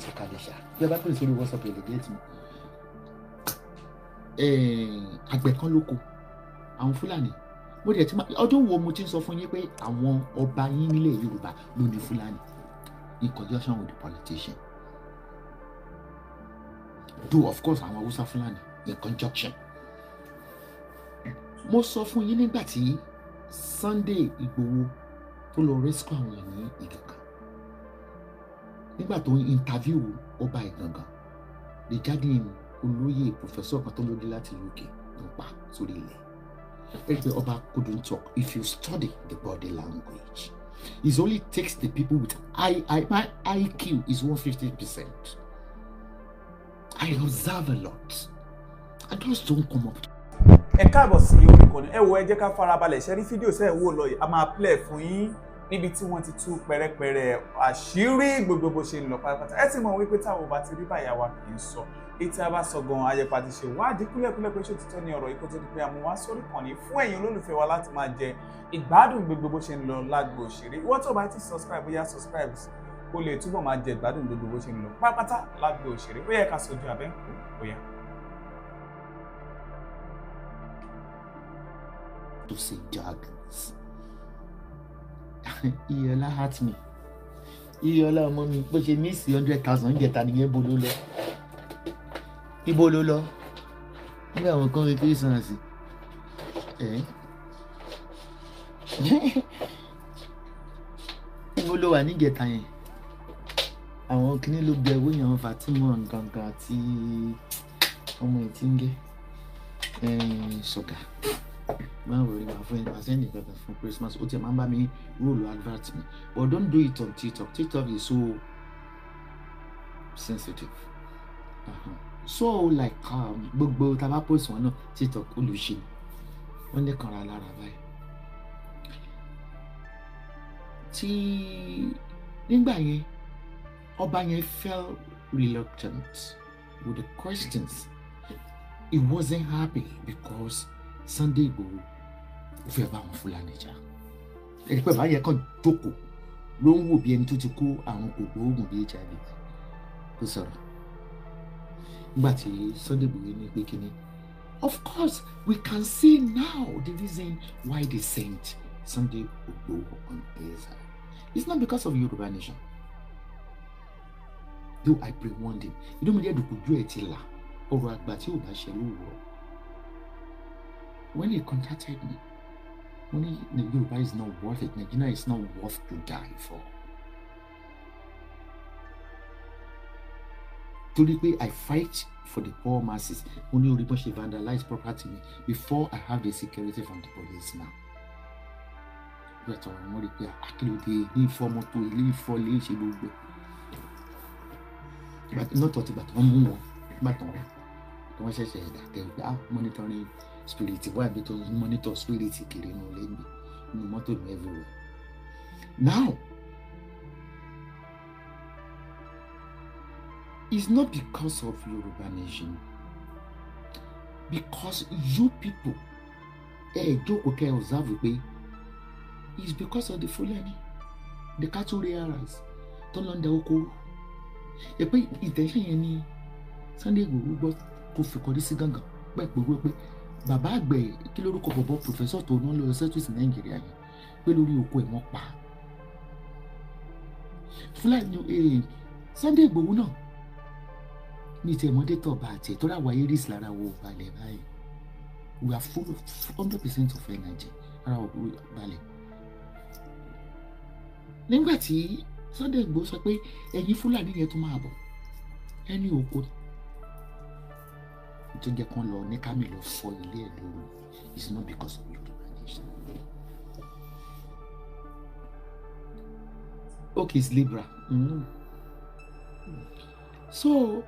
Sọ̀kalẹ̀ ṣá, bí ẹ bá pè sórí WhatsApp, ẹ lè get mi. Àgbẹ̀ kan lóko àwọn Fúlàní. Mo dẹ̀ ti máa ọdún wo mo ti ń sọ fún yín pé àwọn ọba yín nílẹ̀ Yorùbá ló ní Fúlàní in conjunction with the politician, though of course àwọn Haúsá Fúlàní in conjunction. Mo sọ fún yín nígbà tí Sunday Igboho tó lọ rescue àwọn èèyàn ní Ìgàngán, nígbà tó ń interview ọba Ìgàngán regarding olóyè professor kan tó lóde láti UK tó ń pa sórí ilẹ̀ ẹ pé ọba couldn't talk. If you study the body language, it only takes the people with I my IQ is 150%. I observe a lot. I just don't come up. Ẹ káàbọ̀ sí orí ìkànnì. Ẹ wo, ẹ jẹ́ ká farabalẹ̀ ṣe rí fídíò sẹ́ẹ̀ wò lọ yìí. A máa play fún yín níbi tí wọ́n ti tú pẹ̀rẹ̀pẹ̀rẹ̀ àṣírí gbogbo bó ṣe ń lọ pátápátá. Ẹ ti mọ̀ wípé táwọn ò bá ti rí báyà wa kì í sọ ètí a bá sọ gan ayẹpa ti ṣe wádìí kúlẹ̀kúlẹ̀ pé ṣé òtítọ́ ni ọ̀rọ̀ yìí, kó tó di pé àmú wá sórí ìkànnì fún ẹ̀yin olólùfẹ́ wa láti máa jẹ ìgbádùn gbogbo bó ṣe ń lọ lágbo òṣèré. Ìwọ tó bá ti subscribe, bóyá subscribe kó lè túbọ̀ máa jẹ ìgbádùn gbogbo bó ṣe ń lọ pátápátá lágbo òṣèré. Ó yẹ ká sojú abẹ́ ń kú bóyá. To say jargons. Iyọlá hurt me. Iyọlá ọmọ mi, bó ṣe miss 100,000 jẹta nìyẹn. Bó ló lọ? Ibo ló lọ? Nígbà àwọn kan rí Christmas ẹ, ibo ló wà níjẹta yẹn? Àwọn kinní ló bẹ owó yẹn, Fatima nǹkankan àti ọmọ ẹ̀ tí ń gé ṣọ̀gà. Máa wọlé, máa fún ẹ, máa send nǹkan fún Christmas. Ó tiẹ̀ máa ń bá mi roll advert mi, but don't do it on TikTok. TikTok is so sensitive. So like gbogbo tá a bá post wọn náà, TikTok olùṣe wọn ní kanra lára báyìí. Tí nígbà yẹn, ọba yẹn felt reluctant with the questions. He wasn't happy because Sunday Igboho ó fẹ́ bá àwọn Fúlàní jà. Ẹni pé báyẹn kàn jókòó ló ń wò bí ẹni tó ti kó àrùn kògbóògùn bí HIV. Kó sọ̀rọ̀ nígbà tí Sunday Igboho ní pé kíní. Of course we can see now the reason why they sent Sunday Igboho on exile. It's not because of Yoruba nation, though I pre-warned him. Inú mi dẹ̀ dùn kójú ẹ̀ ti là. Ọ̀rọ̀ àgbà tí ò bá ṣe lówùrọ̀. When he contacted me, mo ní the Yoruba is not worth it. Nigeria is not worth to die for. Torí pé I fight for the poor masses. Mo ní orí bọ́n ṣe vandalize property mi before I have the security from the police now. Bí ẹ̀tọ́ wọn rí pé akílódé ní ìfọ́ mọ́tò, ilé ìfọ́ lè ṣe gbogbo ẹ̀ nọ́tọ̀ tí gbàtọ́ mú wọn, gbàtọ́ tí wọ́n ṣẹ̀ṣẹ̀ dàkẹ́ pé ah, monitoring spirit wà bí tó monitor spirit kiri inú ilé mi, inú mọ́tò mi, everywhere now. It's not because of Yoruba nation, because you people ẹ jókòó kẹ́ observe pé it's because of the Fulani, the cattle rearers tó lọ ń da oko rú. Ẹ pé intention yẹn ni Sunday Igboho gbọ́ tó fi kọrí sí gángan pẹ́ pẹ̀lú pé bàbá àgbẹ̀, kí lórúkọ bọ̀bọ̀ professor tó ń lọ settle sí Nàìjíríà yẹn, pé lórí oko ẹ̀ wọ́n pa Fúlàní. Sunday Igboho náà ní tẹ̀mọ́dé tọ̀ bá àti ẹ̀ tó rà wáyé rí sí lára wo balẹ̀ báyìí. We are full of 100% of energy, ara ò balẹ̀. Nígbà tí Sunday Igboho sọ pé ẹ̀yin Fúlàní yẹn tún máa bọ̀ ẹni oko tó jẹ́ kán lọ ní kámi lọ fọ́ ilé ẹ̀ lóru, it's not because of Yorùbá nation. Okay, it's Libra. So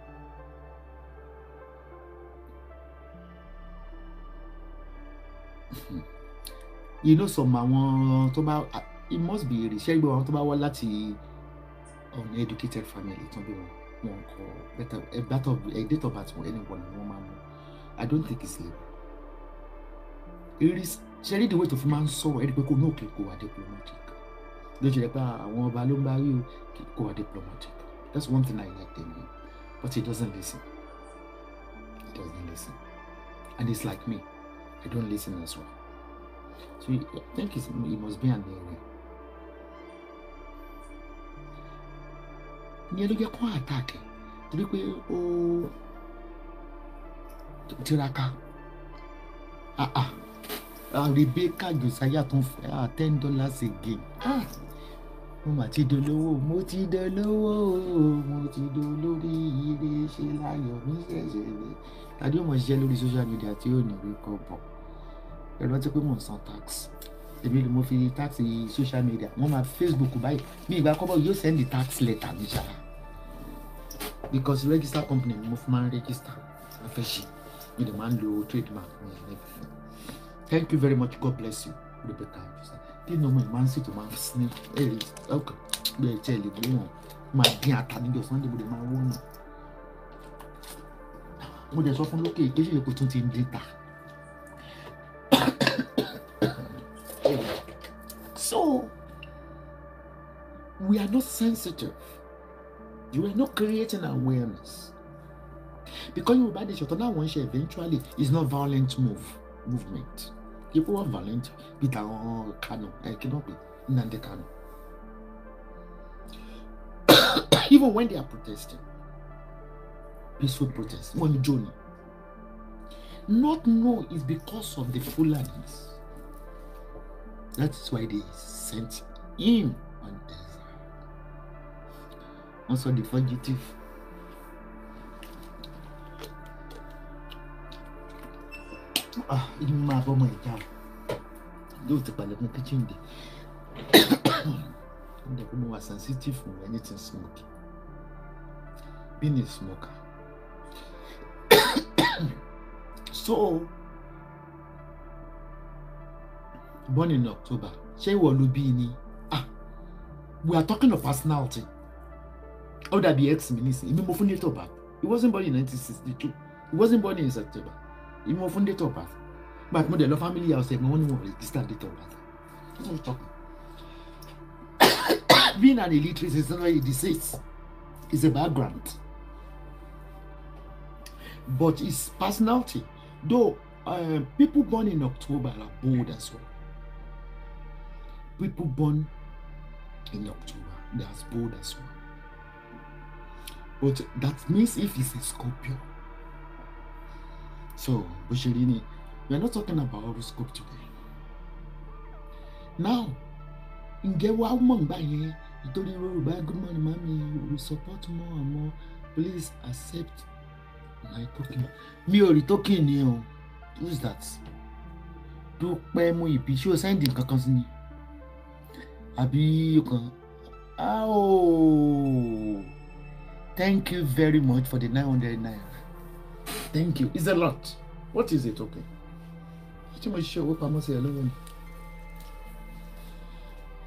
some àwọn tó bá, it must be èrè gbọ́ àwọn tó bá wá láti uneducated family tó bí wọn, wọn kọ better that of a date of birth wọn, anyone ni wọ́n máa mú. I don't think it's Libra. Iris ṣe rí the way tó fi máa ń sọ̀rọ̀, ẹni pé kò ní òkè, kò wà diplomatic. Ló ṣe jẹ́ pé àwọn ọba ló ń bá rí o, kò wà diplomatic. That's one thing I like in him. But he doesn't listen. He doesn't listen. And he's like me. I don't listen as well. So I think he must be an area. Ìyẹn ló jẹ́ kó attack ẹ̀ torí pé ó tiraka. Ah ah. Rebecca Josiah tún fẹ́ $10 again. Ah, mo mà ti dolówó, mo ti dolówó, mo ti dolórí ire, ṣe láyọ̀ mi ṣẹ̀ṣẹ̀ rẹ̀. Tàbí ó mọ̀ ṣiṣẹ́ lórí social media tí ó ní rí kọ́ bọ̀. Ẹ rántí pé mò ń san tax. Èmi ni mo fi tax social media. Wọ́n máa Facebook báyìí. Mi ìgbà kọ́bọ̀ yóò send the tax letter mi ṣá. Because register company ni mo fi máa ń register. Wọ́n fẹ́ ṣe. Mi dẹ̀ máa ń lo trademark mi and everything. Thank you very much. God bless you, Rebecca. Kí ni ọmọ yìí máa ń ṣètò máa ń sin ẹ ọkọ bẹ́ẹ̀ tí ẹ lè gbé wọn máa dín ata níjọ́ Sunday, mo dẹ̀ máa wọ́n náà. Mo dẹ̀ sọ fún lókè kí ṣe kò tún ti ń dín ta. So we are not sensitive. You are not creating awareness. Because Yorùbá nation tó náà wọ́n ṣe eventually is not violent movement. People were violent bí tàwọn Kano, kí ló ń pè Nnamdi Kanu. Even when they are protesting, peaceful protest, wọ́n ní jó ni. Not know is because of the Fulanis. That is why they sent him on exile. Also the fugitive. Ah, inú máa bọ́ ọmọ ìjà o. Yóò ti palẹ̀kùn kitchen dé. Ó dẹ̀ pé mo wà sensitive for anything smoky. Being a smoker. So, born in October. Ṣé ìwọ ló bí ni? Ah, we are talking of personality. Ó dàbí ex mi nísìnyí. Èmi mo fún date of birth. He wasn't born in 1962. He wasn't born in September. Èmi mo fún date of birth. But mo dẹ̀ lọ family house ẹ̀gbọ́n wọn ni wọ́n register date of birth. That's what we're talking. Being an illiterate is not a disease. It's a background. But it's personality. Though people born in October are bold as well. People born in October, they are bold as well. But that means if it's a Scorpio. So, Bushirini, we are not talking about horoscope today. Now, ǹjẹ́ wàá mọ̀ nígbà yẹn ìtorí Yorùbá, good morning mami, we support more and more, please accept my token. Mi ò rí token ni o. Who is that? Dúpẹ́ mú ìbí, ṣé o sẹ́ndì nǹkan kan sí ni? Àbí kan? Oh, thank you very much for the 900 naira. Thank you. It's a lot. What is it? Okay. Ṣé mo ṣiṣẹ́ owó pamọ́ sí ẹ lọ́wọ́ ni?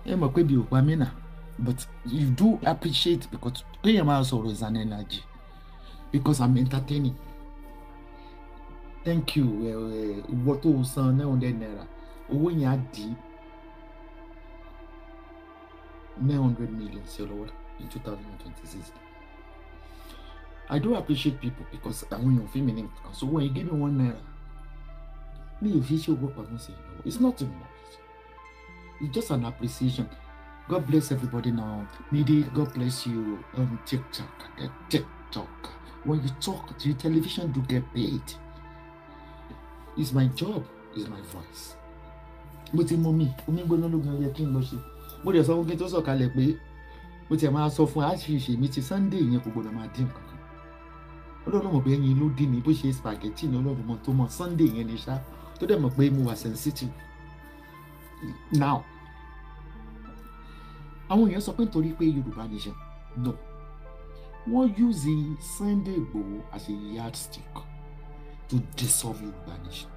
Ẹ mọ̀ pé bí ò pa mí nà, but you do appreciate because kéèyàn máa sọ̀rọ̀ is an energy because I'm entertaining. Thank you. Ìwọ tó san 900 naira, owó yẹn á di 900 million sí ọ lọ́wọ́ in 2026. I do appreciate people because àwọn èèyàn fi mí ní nǹkan. So when you give me 1 naira, mi ò fi ṣe owó pamọ́ sí ẹ lọ́wọ́. It's not enough. It's just an appreciation. God bless everybody now. Midi, God bless you on TikTok. TikTok. When you talk to the television, do get paid. It's my job. It's my voice. Mo ti mú mi, omi gbóná ló gan yẹ kí n lọ ṣe. Mo dẹ̀ sọ fún kí n tó sọ̀kalẹ̀ pé mo tiẹ̀ máa sọ fún àṣìṣe mi ti Sunday yẹn kò gbọdọ̀ máa dín nǹkan kan. Ọlọ́run mọ̀ pé ẹyin ló dín ní bó ṣe spaghetti ní Ọlọ́run mọ̀ tó mọ̀ Sunday yẹn ni ṣá tó dẹ̀ mọ̀ pé mo wà sensitive. Now, àwọn èèyàn sọ pé nítorí pé Yorùbá nation, no, wọ́n use Sunday Igboho as a yardstick to dissolve Yorùbá nation.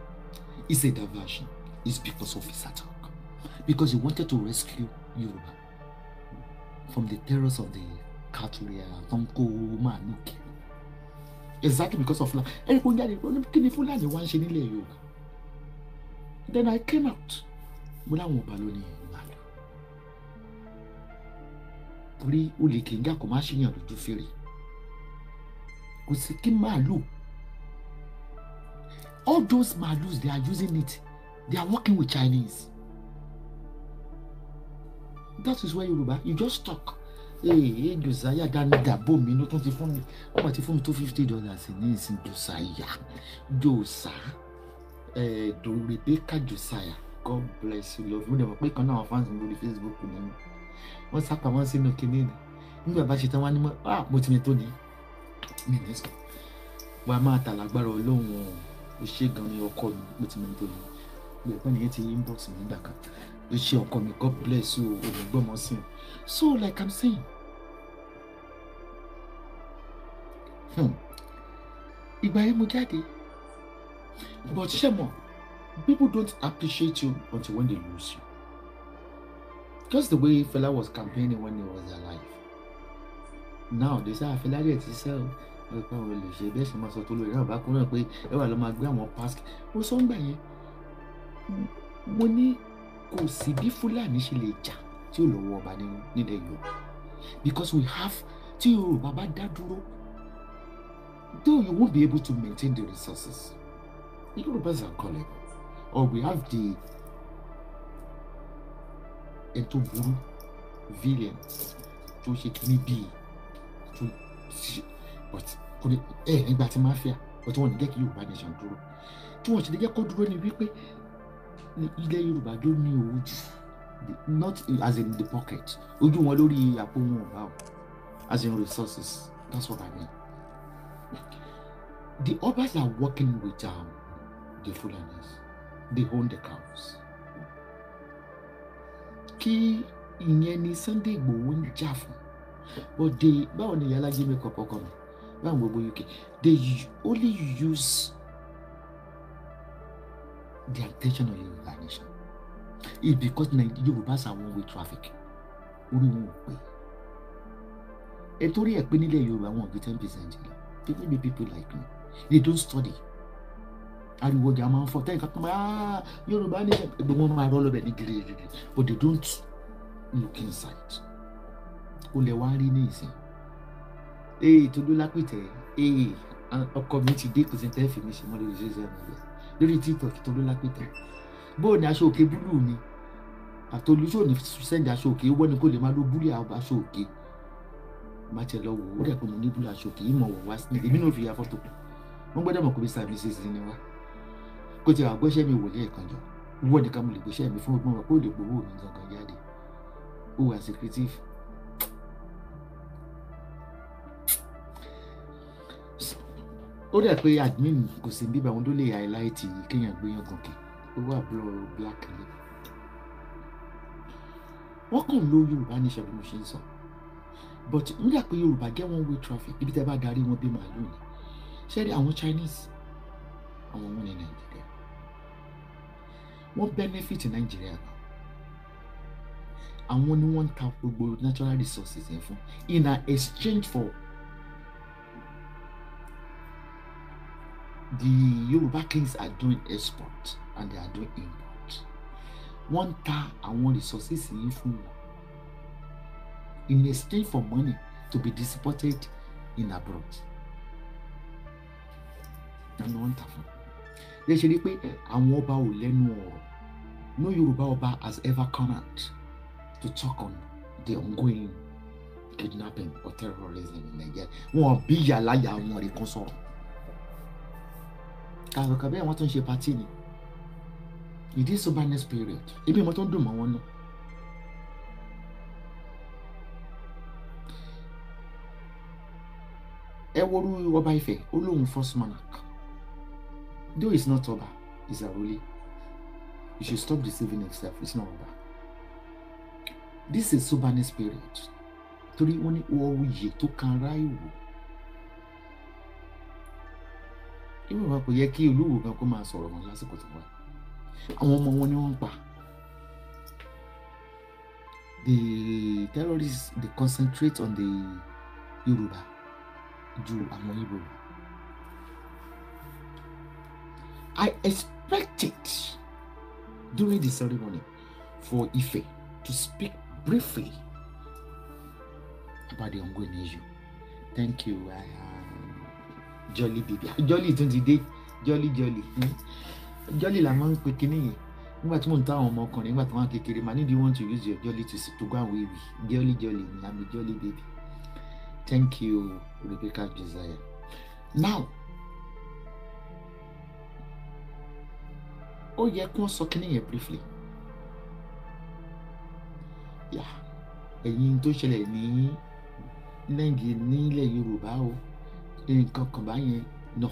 It's a diversion. It's because of his attack. Because he wanted to rescue Yoruba from the terrors of the Katuria, Tonko, Manuki. Exactly because of kí ni Fúlàní wá ń ṣe nílẹ̀ Yorùbá. Then I came out. Mo láwọn ọba ló ní màlúù. Torí olè kì í jà kó má ṣèyàn lójú fèrè. Kò sí kí màálù. All those màálùs, they are using it. They are working with Chinese. That is why Yorùbá, you just talk. Hey, Josiah Dani dàbò mi ló tún ti fún mi. Wọ́n ti fún mi $250 ní ìsìn. Josiah, Josiah, Rebecca Josiah, God bless you, love you. Mo dẹ̀ mọ̀ pé kan náà àwọn fans mi lórí Facebook ni wọ́n sá pamọ́ sínú kinní ni. Nígbà bá ṣe tán wá ní mọ́, ah, mo ti mi tó ní. Mi ní sọ. Wà á máa tà lágbára Ọlọ́run o. Ṣé gan ni ọkọ mi, mo ti mi tó ní. Ìgbà nìyẹn ti inbox mi nígbà kan. Ó ṣe ọkọ mi, God bless you, òní gbọ́mọ sí i. So like I'm saying, ìgbà yẹn mo jáde, but ṣé mọ̀, people don't appreciate you until when they lose you. Just the way Fela was campaigning when he was alive. Now they say Fela dẹ̀ ti sẹ́ o, wọ́n pẹ́ àwọn olè ṣe bẹ́ẹ̀ ṣe máa sọ tó lórí náà bá kú náà pé ẹ wà lọ́ máa gbé àwọn pásítọ̀. Mo sọ ń gbà yẹn, mo ní kò sí bí Fúlàní ṣe lè jà tí ò lọ́wọ́ ọba nílẹ̀ Yorùbá, because we have, tí Yorùbá bá dá dúró, though you won't be able to maintain the resources. The Yorùbás are gullible, or we have the ẹni tó burú, villain tó ṣe kíní bíi tó ṣe, but kò ní ẹ nígbà tí mafia, but wọn ò ní jẹ́ kí Yorùbá nation dúró. Tí wọ́n ṣe lè jẹ́ kó dúró ni wípé ilẹ̀ Yorùbá ló ní owó jù, not as in the pocket, ojú wọn lórí àpò wọn ò bá o, as in resources. That's what I mean. The Obas are working with the Fulanis. They own the cows. Kí ìyẹn ni Sunday Igboho ń jà fún, but they, báwo ni Ìyálájé make up ọkọ mi, báwo gbogbo UK, they only use the attention of Yorùbá nation. It's because Yorùbá are one way traffic. Orí wọn ò pé, ẹ torí ẹ pé nílẹ̀ Yorùbá wọn ò ju 10% lọ. People be people like me, they don't study. Ariwo ọjà máa ń fọ tẹ́yìn kankan máa Yorùbá nation, gbogbo wọn máa rọ́ lọ́bẹ̀ ní gírígírí, but they don't look inside. Ó lè wá rí ní ìsìn ee Tolú lápìtẹ́ ee ọkọ mi ti dé, kò sí tẹ́ fi mi ṣe mọ́ lórí social media, lórí TikTok. Tolú lápìtẹ́, bó ní aṣọ òkè búlù mi àtolú ṣò ní send aṣọ òkè wọ́n ni kò lè máa lo búlù aṣọ òkè má tiẹ̀ lọ wò ó dẹ̀ pé mo ní búlù aṣọ òkè yìí mọ̀ wọ̀ wá sí èmi náà fi ya fọ́tò. Wọ́n gbọ́dọ̀ mọ̀ pé bí sàmì ṣe sí ni wá kó tiẹ̀ wá gbọ́ṣẹ́ mi wò lẹ́ẹ̀kan jọ. Wọ́n nìkan mo lè gbéṣẹ́ mi fún ọgbọ́n wọn kó lè gbowó mi gangan jáde. Ó wà secretive. Ó dẹ̀ pé admin kò sí bíbá àwọn tó lè highlight kéèyàn gbéyàn gòkè. Ó wà blur black ni. Wọ́n kàn lo Yorùbá nation bí mo ṣe ń sọ, but nígbà pé Yorùbá get one way traffic, ibi tẹ́ bá darí wọn bí màálù ni. Ṣé rí àwọn Chinese, àwọn wọn ní Nàìjíríà, wọ́n benefit Nàìjíríà gan. Àwọn ni wọ́n ń ta gbogbo natural resources yẹn fún in a exchange for the Yoruba kings are doing export and they are doing import. Wọ́n ń ta àwọn resources yìí fún wọn in exchange for money to be distributed in abroad. And wọ́n ń ta fún ẹ ṣe rí pé àwọn ọba ò lẹ́nu ọ̀rọ̀. No Yoruba ọba has ever come out to talk on the ongoing kidnapping or terrorism in Nigeria. Wọn bí yàláyà wọn rí kan sọ̀rọ̀ kàkàkà bẹ́ẹ̀. Wọ́n tún ṣe party ni ìdí soberness period ebi ìmọ̀ tó ń dùn mọ́ wọn náà. Ẹ worú ọba Ifẹ̀, ó lóun first monarch, though he's not ọba, he's àrólé. You should stop deceiving yourself, it's not ọba. This is soberness period torí wọ́n ní oyè tó kan ara ìwò ìwé wa kò yẹ kí olúwo gan kó máa sọ̀rọ̀ wọn lásìkò tó wà. Àwọn ọmọ wọn ni wọ́n ń pa. The terrorists, they concentrate on the Yorùbá ju àwọn Igbo lọ. I expected during the ceremony for Ife to speak briefly. about the ongoing issue. Thank you. Jolly baby. Jolly tún ti dé. Jolly jolly. Jolly la máa ń pe kinní yẹn. Nígbà tí mò ń tọ́ àwọn ọmọkùnrin nígbà tí wọ́n kékeré, màá ní, "Do you want to use your jolly to go and wave?" Jolly jolly ni. I'm a jolly baby. Thank you, Rebecca Josiah. Now, ó yẹ kí wọ́n sọ kinní yẹn briefly. Yeah. Ẹ̀yin tó ṣẹlẹ̀ ní Nàìjíríà, nílẹ̀ Yorùbá o, nǹkan kan báyẹn náà,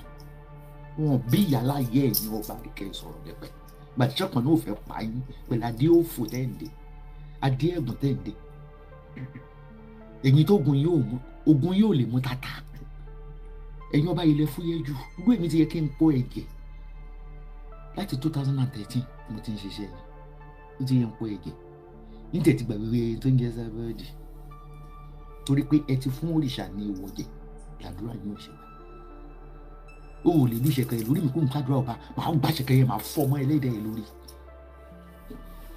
wọn bí ìyálà yẹ ẹ̀yin ọba kẹ́ ẹ sọ̀rọ̀ nípẹ́ gbàtíṣọ́pọ̀ náà ò fẹ́ pa yín pẹ̀lú adé òfò tẹ́ǹdé, adé ẹ̀gùn tẹ́ǹdé. Ẹ̀yin tó ogun yóò mú, ogun yóò lè mú tata. Ẹ̀yin ọba ilẹ̀ fúyẹ́ jù. Irú èmi ti yẹ kí n pọ̀ ẹ̀jẹ̀ láti 2013. Mo ti ń ṣiṣẹ́ yẹn, ó ti yẹ n pọ̀ ẹ̀jẹ̀ ní tẹ̀tí gbàgbé tó ń jẹ́ sábẹ́ẹ̀dì, torí pé ẹ ti fún òrìṣà ní ìwọ jẹ làdúrà yín ò ṣe gbà. O ò lè lu ṣẹ̀kẹ̀rẹ̀ lórí mi kó n kádùrà ọba, màá gbà ṣẹ̀kẹ̀rẹ̀ yẹn, màá fọ́ ọmọ ẹlẹ́dẹ̀ yẹn lórí.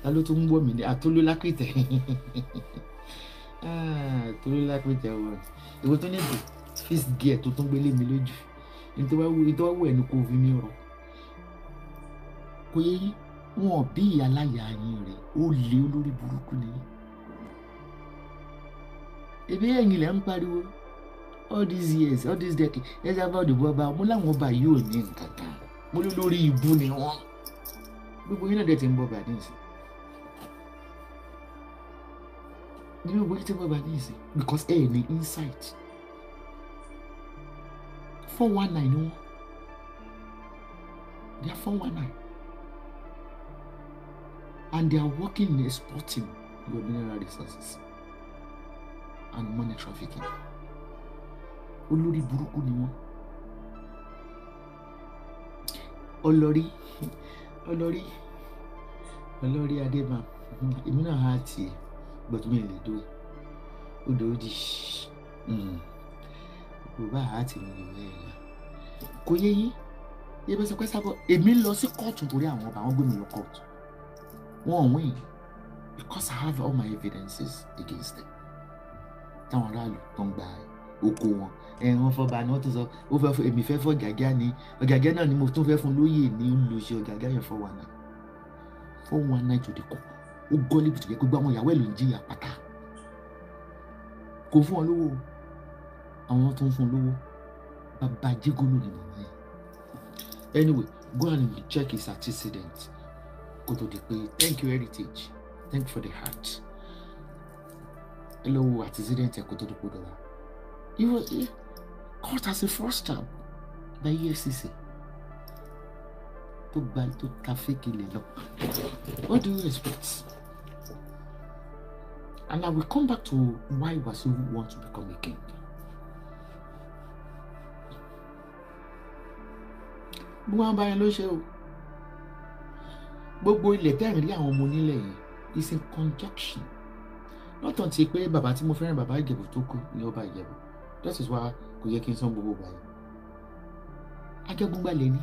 Ta ló tún ń wọ̀ mí ní àtóló lápìtẹ̀? Àtóló lápìtẹ̀ wọ̀ ìwọ tó ní fist gear tó tún gbélé mi lójú ní tó bá wù ẹni kó fi mí rọ. Kò yẹ yín, wọn bí ìyá láyà yín rẹ̀, ó lé olórí burúkú ni yín. Ebi ẹ̀yin lẹ ń pariwo all these years, all these decades, ẹ ṣe abá òdìbò ọba. Mo láwọn ọba yìí ò ní nǹkan kan, mo ló lórí ibú ni wọn. Gbogbo yín náà dẹ̀ ti ń bọ̀ bá ní ìsìn ní gbogbo yín ti ń bọ̀ bá ní ìsìn, because ẹ ní insight. 419 ni wọn. They are 419 and they are working in exporting your mineral resources and money trafficking. Olórí burúkú ni wọ́n. Olórí, olórí, olórí adébá, èmi náà á tiẹ̀, but mi lè dó odò òdì yorùbá á tì mí lè wẹ́ ẹ̀. Kò yé yín. Yẹ bẹ sọ pé sábọ èmi lọ sí kóòtù torí àwọn ọba. Wọn gbé mi lọ kóòtù, wọn ò win because I have all my evidences against them. Táwọn aráàlú tó ń gba oko wọn, ẹ wọn fọba ni wọn tún sọ ó fẹ́ fún èmi, fẹ́ fọ́ gàgá ni. Ọ̀gàgá náà ni mo tún fẹ́ fún lóyè ní olùṣe ọ̀gàgá yẹn. 419, 419 to the core. Ó gọ́lé bìtì yẹ kó gbọ́ àwọn ìyàwó ẹ̀ ló ń jìyà pátá. Kò fún wọn lówó, àwọn tó ń fún lówó, bàbá jígólò ni màmá yẹn. Anyway, go and check his antecedent kó tó di pé. Thank you, Heritage. Thank you for the heart. Ẹ lọ wo antecedent ẹ kó tó di pé dọ́là. He was caught as a fraudster by EFCC tó gba tó ta fake ilẹ̀ lọ. What do you expect? And I will come back to why Wasiu want to become a king. Gbogbo àwọn báyẹn ló ṣe o. Gbogbo ilẹ̀ tẹ́rìn lé àwọn ọmọ onílẹ̀ yẹn is in conjunction, not until pé bàbá tí mo fẹ́ràn, bàbá Ìjẹ̀bú tó kú ní ọba Ìjẹ̀bú. That is why kò yẹ kí n san gbogbo gbà yẹn. Ajagungbalẹ̀ ni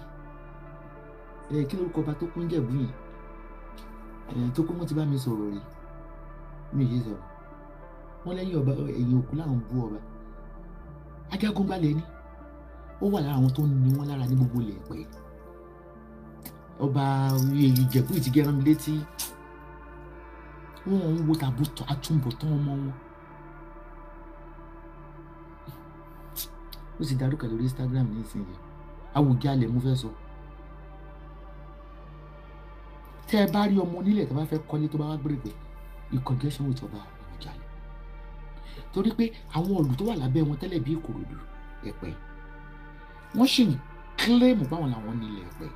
ẹ. Kí lórúkọ ọba tó kú ń Jẹ̀bú yẹn? Ẹ tó kú, wọ́n ti bá mi sọ̀rọ̀ rí, mi yé sọ̀rọ̀ wọ́n lẹ́yìn ọba, ẹ̀yìn òkú làwọn bú ọba. Ajagunbalẹ̀ ni ó wà lára àwọn tó ń ní wọn lára ní gbogbo ilẹ̀ pẹ́. Ọba Ìjẹ̀bú yìí ti gẹ́rán mi létí. Wọn ń wo tàbútọ̀ àtúbọ̀tán ọmọ wọn. Ó sì dárúkọ lórí Instagram nísìnyí. Àwùjalẹ̀ mo fẹ́ sọ. Tẹ́ ẹ bá rí ọmọ onílẹ̀ tó bá fẹ́ kọ́lé, tó bá wá gbèrègbè in conjunction with ọba Àwùjalẹ̀, torí pé àwọn ìlú tó wà lábẹ́ wọn tẹ́lẹ̀ bí Ìkòròdú, Ẹ̀pẹ́, wọ́n sì ń claim báwọn làwọn nílẹ̀ Ẹ̀pẹ́.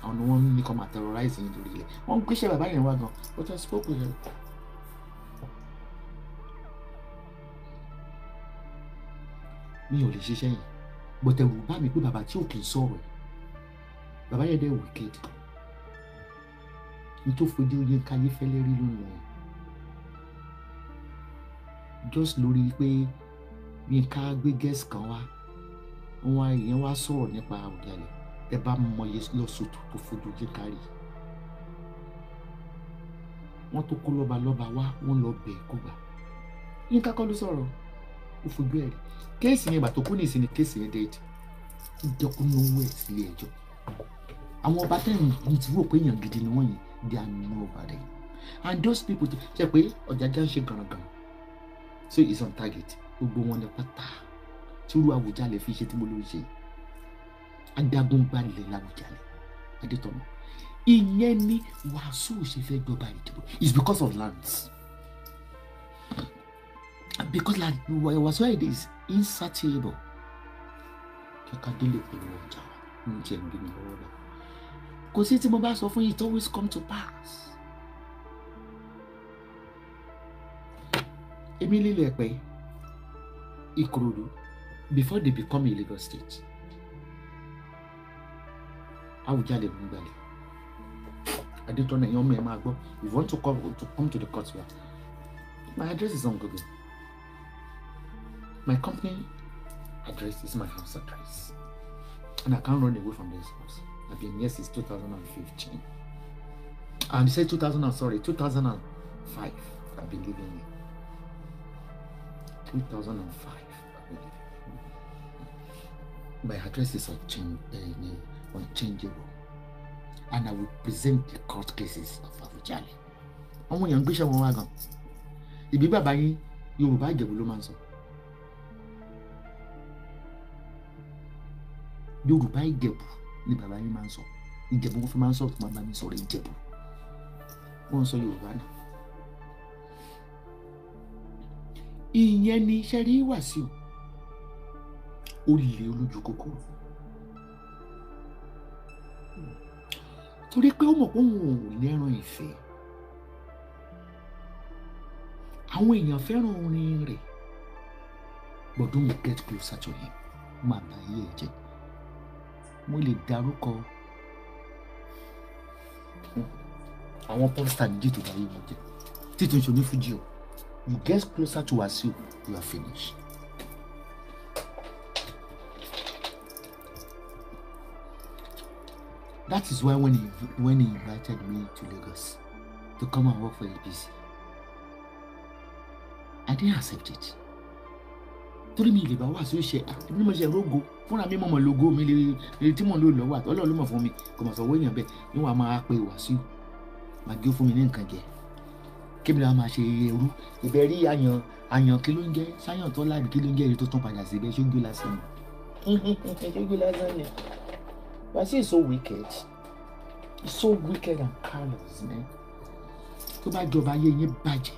Àwọn ni wọ́n ní kọ́ máa terrorize yín lórí ilẹ̀. Wọ́n ń gbéṣẹ́ bàbá yẹn wá gan, but I spoke with her. Mi ò lè ṣiṣẹ́ yẹn, but ẹ̀rù bá mi pé bàbá tí ò kì í sọ̀rọ̀ ẹ̀, bàbá yẹn dẹ̀ wicked gan. Ní tó fojú Yínká Ayéfẹ́lẹ́ rí lónìí ẹ̀, just lórí pé Yínká gbé guest kan wá, wọn ìyẹn wá sọ̀rọ̀ nípa Àwùjalẹ̀. Ẹ bá mọye lọ́sọ̀tò tó fojú Yínká rí, wọ́n tó kó lọ́ba lọ́ba wá, wọ́n lọ bẹ̀ kó gbà. Yínká kọ́ ló sọ̀rọ̀. Ó fojú ẹ̀ rí case yẹn. Ìgbà tó kú ní ìsinmi, case yẹn dead. Ó jẹ́ kó náwó ẹ̀ sílé ẹjọ́. Àwọn ọba tẹ̀ ń tí wò pé èèyàn gidi ni wọ́n yìí, they are nobody. And those people ṣe pé Ọ̀jájá ń ṣe gànàgànà, so it's on target. Gbogbo wọn ní pátá tí irú Àwùjalẹ̀ fi ṣe tí mo ló ń ṣe. Adágún gbalẹ̀ l'Àwùjalẹ̀ Adétọ̀nà. Ìyẹn ni Wàsíù ṣe fẹ́ jọba ìdìbò. It's because of lands, because like Wàsíù Ayinde is insatiable. Kíkà délé pẹ̀lú ọjà wa ń jẹ́ ń bí mi lọ́wọ́ rẹ̀. Kò sí tí mo bá sọ fún yìí, it always come to pass. Èmi lílẹ̀ pẹ́ Ìkòròdú before they become a Lagos State, Àwùjalẹ̀ ló ń gbalẹ̀. Adétọ́nà, ẹ̀yàn ọmọ ẹ̀ máa gbọ́. If you want to come to the court here, my address is on Google. My company address is my house address and I can't run away from this house. I've been here since 2015 and say 2000 and sorry, 2005. I've been living here 2005. I've been living here. My address is unchangeable and I will present the court cases of Awujale. Àwọn èèyàn ń gbéṣẹ́ wọn wá gan. Ìbí bàbá yín, Yorùbá Ìjẹ̀bú ló máa ń sọ. Yorùbá Ìjẹ̀bú ni bàbá yín máa ń sọ. Ìjẹ̀bú wọn fi máa ń sọ̀rọ̀, tó máa bá mi sọ̀rọ̀ Ìjẹ̀bú. Wọ́n ń sọ Yorùbá náà. Ìyẹn ni sẹ́rí Wàsíù. Ó lè olójú kòkòrò. Torí pé ó mọ̀ pé òun ò lẹ́ran ìfẹ́. Àwọn èèyàn fẹ́ràn orin rẹ̀, but don't get closer to him, máa bà ayé ẹ̀ jẹ́. Mo lè dárúkọ àwọn pornstar méjì tó bá yé wọn jẹ́ títún ṣe onífújì o. You get closer to Wasiu, you are finished. That is why when he invited me to Lagos to come and work for APC, I didn't accept it. Torí mi lè bá Wàsíù ṣe bí mo ṣe rógo fúnra mi, mọ̀mọ́ logo mi lè tí mò ń lò lọ́wọ́ àti Ọlọ́run ló mọ̀ fún mi. Kò mọ̀ sọ̀wọ́ èèyàn bẹ́ẹ̀ níwọ̀n a máa pe Wàsíù, máa gé fún mi ní nǹkan jẹ, kébìlì wa máa ṣe ẹrú ìbẹ̀ rí àyàn àyàn. Kí ló ń jẹ́ sáyàn tó láàbì? Kí ló ń jẹ́ èyí tó tún padà síbẹ̀? Ṣójú lásán ni, ṣójú lásán ni. Wàsíù is so wicked. He's so wicked and callous, man. Tó bá jọba, ayé yín bàjẹ́.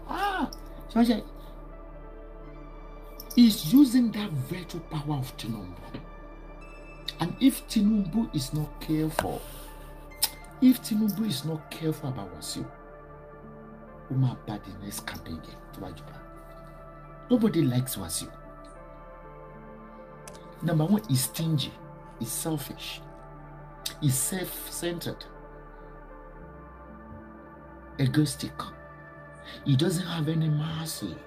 Ah, ṣọ́ṣẹ́ he's using that veto power of Tinubu, and if Tinubu is not careful, if Tinubu is not careful about Wasiu, ó máa bá the next campaign jẹ tó bá jọba. Nobody likes Wasiu. Number one, he's stingy, he's selfish, he's self-centered, egoistic. He doesn't have any mercy,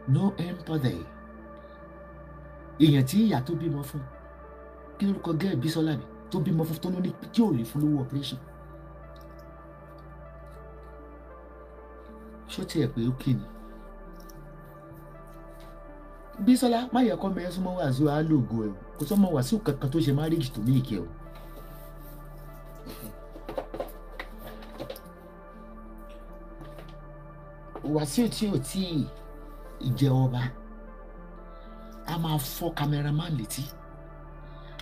no empathy. Èèyàn tí ìyá tó bímọ fún, kí lórúkọ gẹ́ẹ̀, Bísọ́lá mi tó bímọ fún, tó ní tí ò lè fún lówó operation, ṣó tiẹ̀ pé ó kì ní. Bísọ́lá má yẹ kọ́ mẹ́rin súnmọ́ Wàsíù, á lògo ẹ̀. Kò sọ́mọ Wàsíù kankan tó ṣe marriage tó ní ìkẹ́ o. Wàsíù tí ò tí ì jẹ ọba, a máa fọ́ cameraman létí,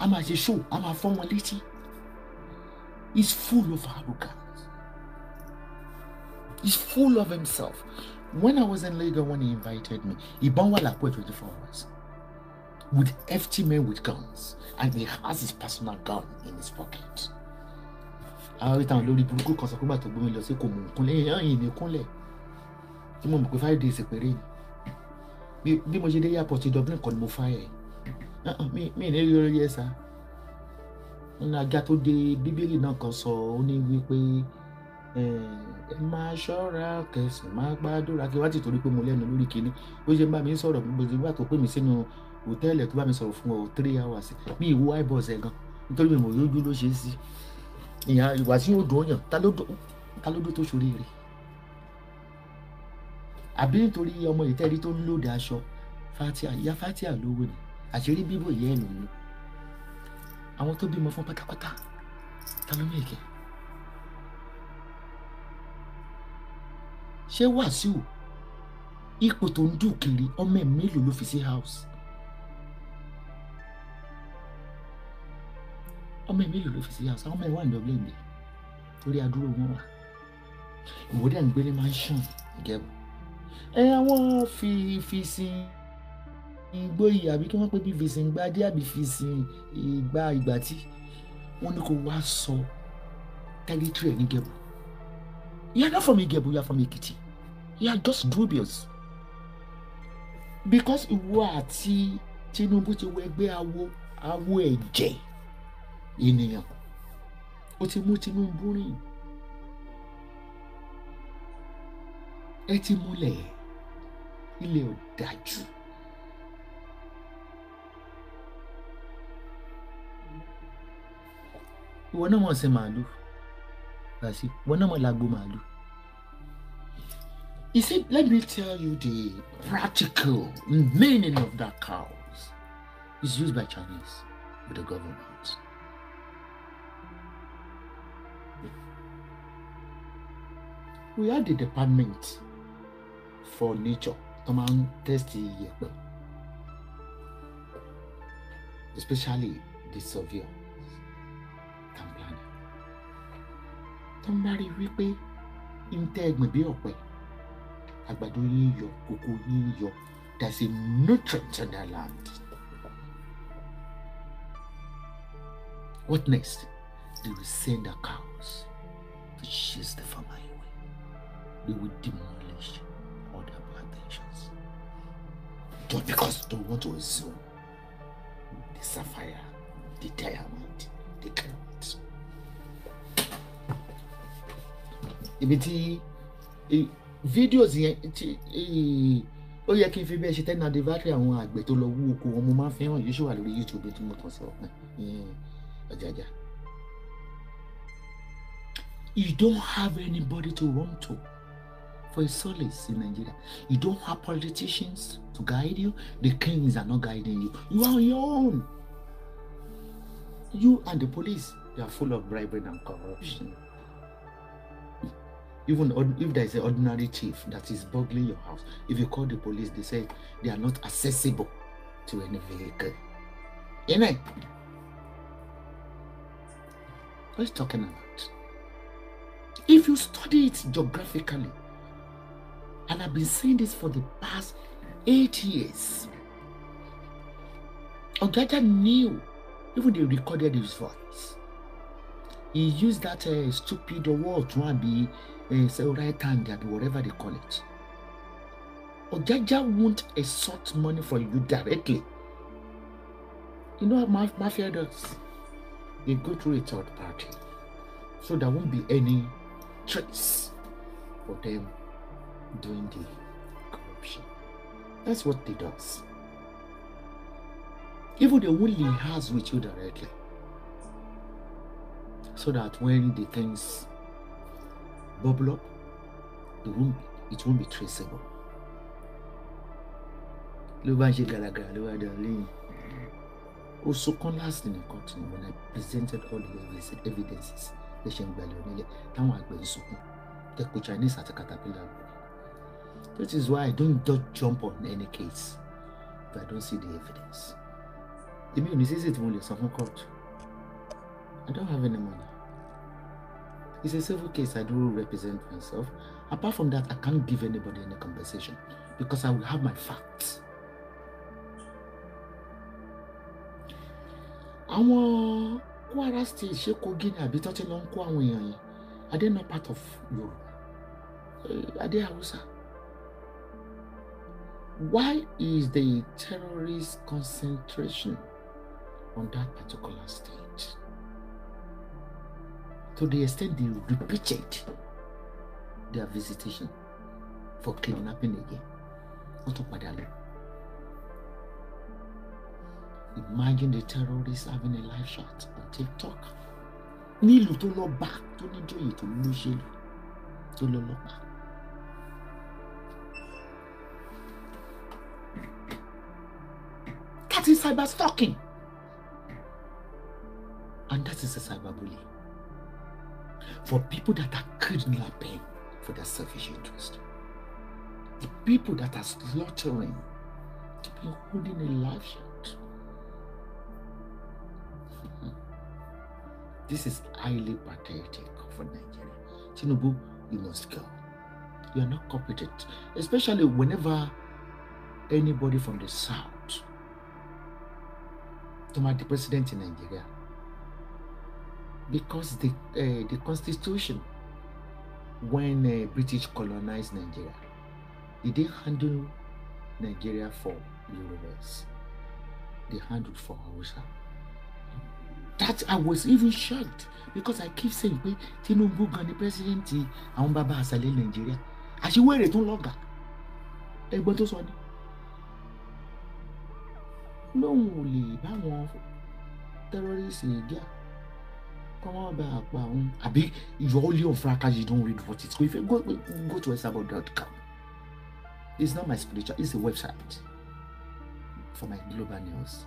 a máa ṣe show, a máa fọ́ wọn létí. He's full of arrogance. He's full of himself. When I was in Lagos, when he invited me, ìbọn wà lápò ẹ̀ 24 hours with FT men with guns, and he has his personal gun in his pocket. Àwọn ìtàn lórí burúkú kan sọ pé bàtà gbómi lọ sí kò mú kúnlẹ̀ ẹ̀yìn ní kúnlẹ̀ tí mo mọ̀ pé 5 days péré ni. Bí mo ṣe dé airport Dublin kan ni mo fire ẹ̀. Mi ní rí orí ẹ̀ sá nínú ajá tó dé. Bíbélì náà kan sọ, ó ní wípé ẹ máa ṣọ́ra kẹsì máa gbàdúrà. Kí wá ti torí pé mo lẹ́nu lórí kinní bó ṣe ń bá mi sọ̀rọ̀, bó ṣe bá tó pè mí sínú hòtẹ́ẹ̀lì tó bá mi sọ̀rọ̀ fún ọ 3 hours, mi ìwo eyeballs ẹ̀ gan nítorí mi mọ̀ lójú ló ṣe é sí. Ìyá ìwà tí yóò dùn ọyàn, ta ló dún tó ṣoríire? Àbí nítorí ọmọ ìtẹ́rí tó ń lòdì aṣọ Fatia, ìyá Fatia lówó ni àṣírí bíbò ìyá ẹ̀ lòun àwọn tó bímọ fún pátápátá ta ló mèkè. Ṣé Wàsíù ipò tó ń dùn kiri ọmọ ẹ̀ mélòó ló fi sí house? Ọmọ ẹ̀ mélòó ló fi sí house? Àwọn ọmọ ẹ̀ wà ní Dublin bí torí adúrò wọn wà. Ìwọ́dẹ̀ ń gbé ní mansion Ìjẹ̀bú. Ẹ àwọn fi sin igbó yìí àbí kí wọ́n pè bí fi sin gbadé àbí fi sin ìgbà ìgbà tí wọ́n ní kó wá sọ territory ẹ̀ ní Ìjẹ̀bú. You are not from Ìjẹ̀bú, you are from Èkìtì. You are just dubious. Because ìwọ àti Tinubu ti wọ ẹgbẹ́ awo awo ẹ̀jẹ̀ ènìyàn. Ó ti mú Tinubu rìn. Ẹ ti múlẹ̀ ilẹ̀ ò dájú. Ìwọ náà mọ̀ sí màálù. Wàsíù, ìwọ náà mọ̀ lágbo màálù. He said, let me tell you the practical meaning of that cows. It's used by Chinese with the government. We have the department for nature tó máa ń test iyẹ̀pẹ̀, especially the surveyor town planning. Tó ń bá rí wípé ń tẹ́ ẹgbìn bí ọ̀pẹ, àgbàdo yín yọ, kókó yín yọ, there's a nutrient in that land. What next? They will send the cows to chase the farmer away. They will demolish all their plantations. Just because they want to assume the sapphire, the diamond, the carrot. Ibi tí videos yẹn tí ó yẹ kí n fi bẹ́ẹ̀ ṣe ten anniversary àwọn àgbẹ̀ tó lọ wú oko wọn mo máa ń fi hàn yìí ṣì wà lórí YouTube tí mo kàn sí ọ̀pẹ Ọ̀jájá. You don't have anybody to run to for a solace in Nigeria. You don't have politicians to guide you. The kings are not guiding you. You are on your own. You and the police, they are full of bribery and corruption. Even if there is an ordinary chief that is burgling your house, if you call the police, they say they are not accessible to any vehicle. Amen. What is talking about? If you study it geographically, and I've been saying this for the past 8 years, Ojaja knew, even they recorded his voice. He used that stupid word to be right hand, whatever they call it. Ojaja won't extort money from you directly. You know what mafia does? They go through a third party. So there won't be any trace for them doing the corruption. That's what they does. Even they won't liaise with you directly. So that when the things bubble up, it won't be traceable. Ló bá ń ṣe gàràgàrà ló wá dà lẹ́yìn. Ó sunkún last in the court when I presented all the evidences. Lè ṣe ń gbalẹ̀ onílẹ̀ táwọn àgbẹ̀ ń sunkún. Tẹ̀kọ̀ Chinese àti caterpillar lórí. That is why I don't just jump on any case if I don't see the evidence. Èmi ò ní sísè tí mo lè san fún court. I don't have any money. It's a civil case. I do represent myself. Apart from that, I can't give anybody any compensation because I will have my facts. Àwọn Kwara State ṣé Kogi ni àbí tó ti lọ ń kó àwọn èèyàn yẹn? Are they not part of Yorùbá? Are they Hausa? Why is the terrorist concentration on that particular state? To the extent they repeated their visitation for kidnapping again. Wọ́n tún padà lọ. Imagine the terrorists having a live shot on TikTok. Nílùú tó lọ bá tó níjòyè tó lóṣèlú tó lọ́lọ́pàá. is cyber stalking. And that is a cyberbullying. For people that are kidnapping for their selfish interest. The people that are slaughtering to be holding a live shot. This is highly pathetic for Nigeria. Tinubu, you must go. You are not competent, especially whenever anybody from the south to make the president in Nigeria, because the constitution, when British colonized Nigeria, they didn't handle Nigeria for Yorubas. They handled for Hausa. That I was even shocked because I keep saying pé Tinubu gan ni president àwọn bàbá àṣàlẹ̀ Nàìjíríà. Àṣìwèrè tó ń lọ́gàá. Ẹ̀gbọ́n tó sọ ni. Lóun ò lè báwọn terrorists jà kọ́ wọ́n bá a pa òun. Àbí you only on fracas, you don't read what it's going. If you go to esabod.com. It's not my spiritual, it's a website for my global news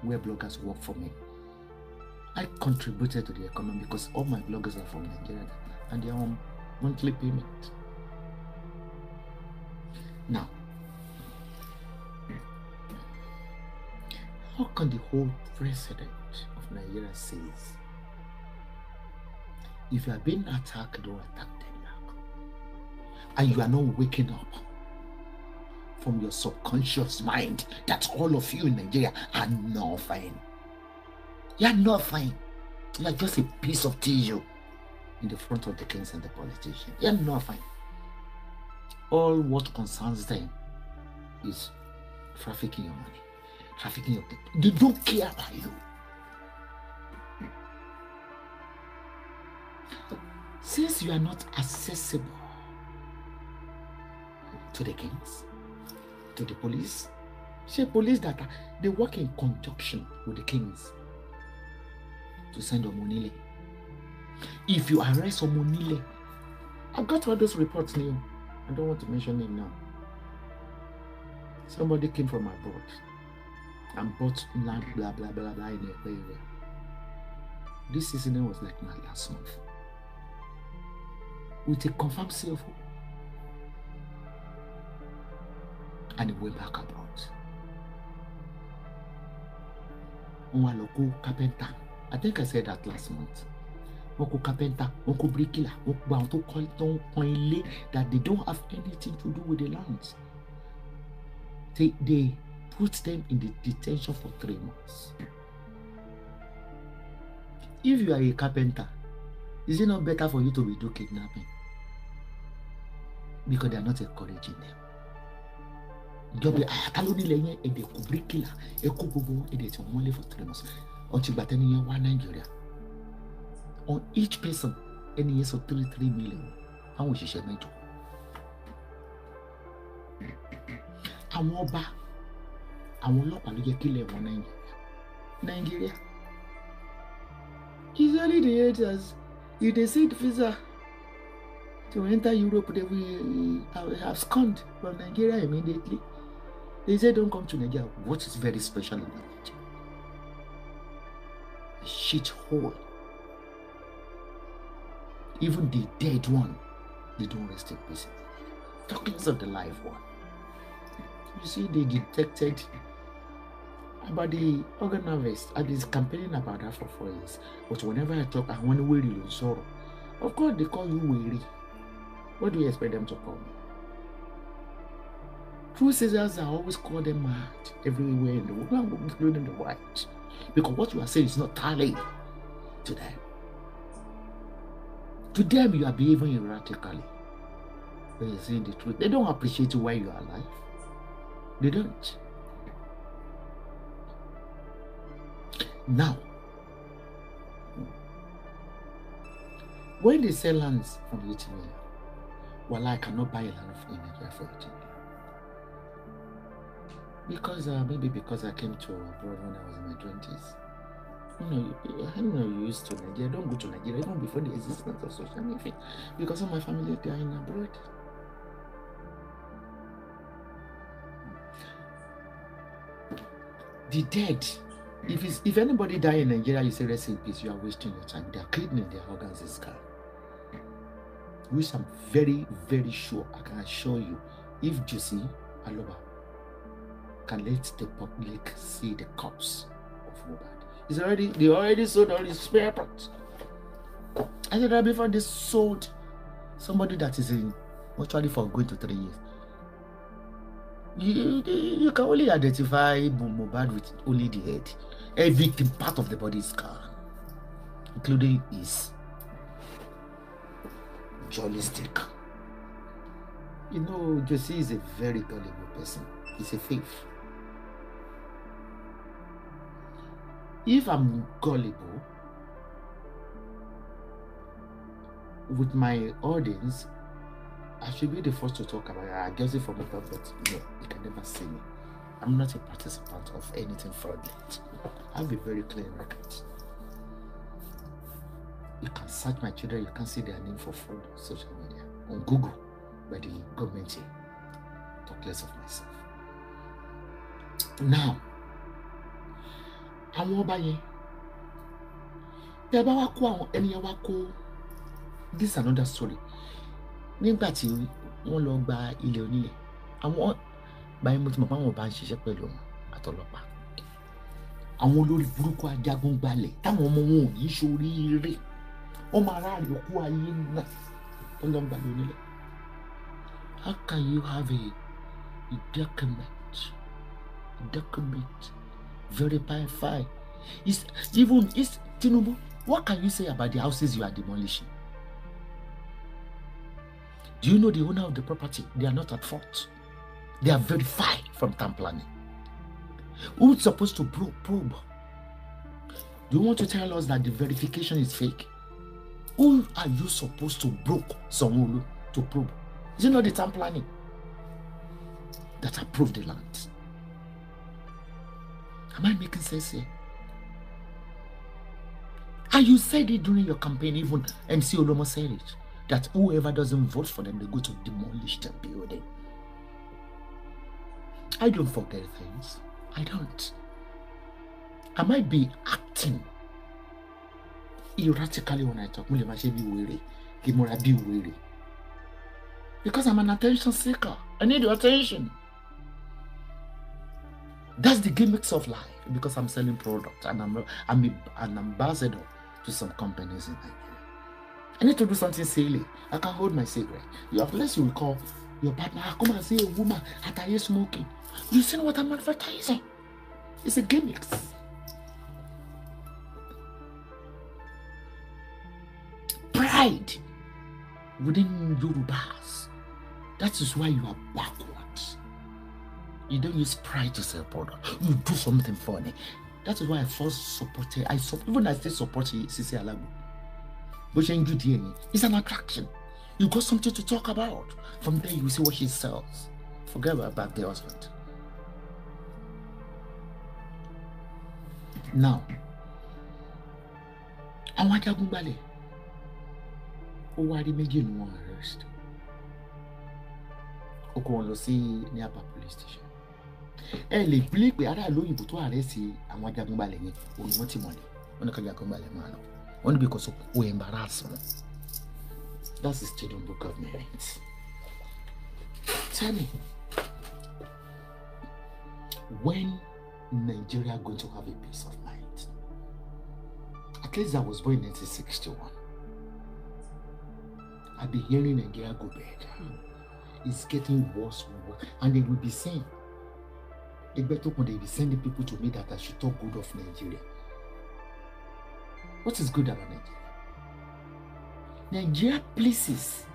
where bloggers work for me. I contributed to the economy because all my bloggers are from Nigeria and they are on monthly payment. Now, how can the whole president of Nigeria says, if you are being attacked, don't attack them back? And you are not waking up from your subconscious mind that all of you in Nigeria are nothing. You are nothing. You are just a piece of tissue in the front of the kings and the politicians. You are nothing. All what concerns them is trafficking your money, trafficking your people. They don't care about you. Since you are not accessible to the kings, to the police, say police that are, they work in conjunction with the kings to send Omonile. If you arrest Omonile, I've got all those reports now. I don't want to mention it now. Somebody came from abroad and bought land, blah, blah, blah, blah, in the area. This incident was like my last month. With a confirmed CFO. And he went back abroad. Wọ́n lọ kó carpenter. I think I said that last month. Wọ́n kó carpenter, wọ́n kó bricklayer, wọ́n kó àwọn tó kọ́ tó ń pọn ilé that they don't have anything to do with the lands. They put them in the detention for 3 months. If you are a carpenter, is it not better for you to be do kidnapping? Because they are not encouraging them. Ìjọba àtàló nílẹ̀ yẹn ẹ̀dẹ̀ kò bíríkìlà ẹ kó gbogbo wọn ẹ̀dẹ̀ tí wọ́n lé for 3 months. Ọtí ìgbà tẹ́ni yẹn wá Nàìjíríà. On each person, ẹni yẹn sọ 3 million àwọn òṣìṣẹ́ mẹ́jọ. Àwọn ọba, àwọn ọlọ́pàá ló jẹ́ kílẹ̀ wọn Nàìjíríà. Nàìjíríà. It's only the haters. If they see the visa to enter Europe, they will have scorned from Nigeria immediately. They say don't come to Nigeria. What is very special about Nigeria? A shit hole. Even the dead one, they don't rest in peace. Talking of the live one. You see, they detected about the organ harvest. I've been campaigning about that for 4 years. But whenever I talk, I want to weary sorrow. Of course, they call you weary. What do you expect them to call me? True scissors, I always call them mad everywhere in the world, including the white. Because what you are saying is not tallying to them. To them, you are behaving erratically. When you're saying the truth, they don't appreciate why you are alive. They don't. Now, when they sell lands from 80 million, well, I cannot buy a land in Nigeria for 80 million. Because maybe because I came to abroad when I was in my 20s. You know, I'm not used to Nigeria. I don't go to Nigeria even before the existence of social media. Because of my family, they are in abroad. The dead, if anybody die in Nigeria, you say rest in peace, you are wasting your time. Their kidney, their organs is gone. Which I'm very, very sure, I can assure you, if Josie Aloba can let the public see the corpse of Mohbad, they already sold all his spare parts. I said that before they sold somebody that is in mortuary for going to 3 years. You can only identify Mohbad with only the head. Everything part of the body is gone, including his jolly stick. You know, Josie is a very gullible person. He's a thief. If I'm gullible with my audience, I should be the first to talk about it. I guess it from above, but no, you can never see me. I'm not a participant of anything fraudulent. I have a very clear record. You can search my children, you can see their name for fraud on social media, on Google, by the government here. Talk less of myself. Now, àwọn ọba yẹn, tẹ́ bá wá kó àwọn ẹni yẹn wá kó, this is another story. Nígbà tí wọ́n lọ gba ilẹ̀ onílẹ̀, àwọn báyìí mo ti mọ̀ pé àwọn ọba ń ṣiṣẹ́ pẹ̀lú wọn àtọlọ́pàá. Àwọn olórí burúkú ajagun gbalẹ̀ táwọn ọmọ wọn ò ní ṣoríire, wọ́n máa ráàlì òkú ayé náà tó lọ ń gbalẹ̀ onílẹ̀. How can you have a document, verify? It's even it's Tinubu, what can you say about the houses you are demolishing? Do you know the owner of the property? They are not at fault. They are verified from town planning. Who's supposed to probe? Do you want to tell us that the verification is fake? Who are you supposed to broke Sanwo-Olu to probe? Is it not the town planning that approved the land? Am I making sense here? And you said it during your campaign, even MC Oluomo said it, that whoever doesn't vote for them, they go to demolish the building. I don't forget things. I don't. I might be acting erratically when I talk. Because I'm an attention seeker. I need your attention. That's the gimmicks of life. Because I'm selling products and I'm an ambassador to some companies in Nigeria. I need to do something silly. I can hold my cigarette. Unless you recall your partner, come and see a woman at you smoking. You seen what I'm advertising? It's a gimmick. Pride within Yorubas. That is why you are backwards. You don't use pride to sell product. You do something funny. That is why I first supported. Even I still support Sisi Alagbo. It's an attraction. You got something to talk about. From there, you see what she sells. Forget about the husband. Now, àwọn ajagunbalẹ̀ ó wá rí méjì ní wọn arrest. Ó kó wọn lọ sí ní Aba police station. Ẹ lè bílí pé aráàlú òyìnbó tó arrest àwọn ajagunbalẹ̀ yẹn òun ni wọ́n ti mọ̀lẹ́. Wọ́n ní ká ajagunbalẹ̀ máa lọ. Wọ́n ní because ó embarrass wọn. That's the Tinubu government. Tell me, when Nigeria going to have a peace of mind? At least I was born in 1961. I've been hearing Nigeria go bad. It's getting worse and worse. And they will be saying, they will be sending people to me that I should talk good of Nigeria. What is good about Nigeria? Nigeria places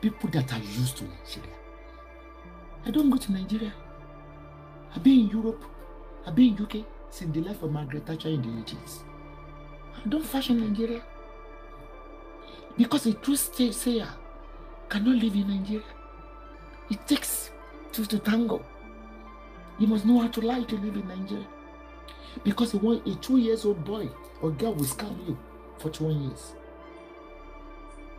people that are used to Nigeria. I don't go to Nigeria. I've been in Europe. I've been in UK since the life of Margaret Thatcher in the 80s. I don't fashion Nigeria. Because a true sayer cannot live in Nigeria. It takes two to tango. You must know how to lie to live in Nigeria. Because a 2-year-old boy or girl will scam you for 21 years.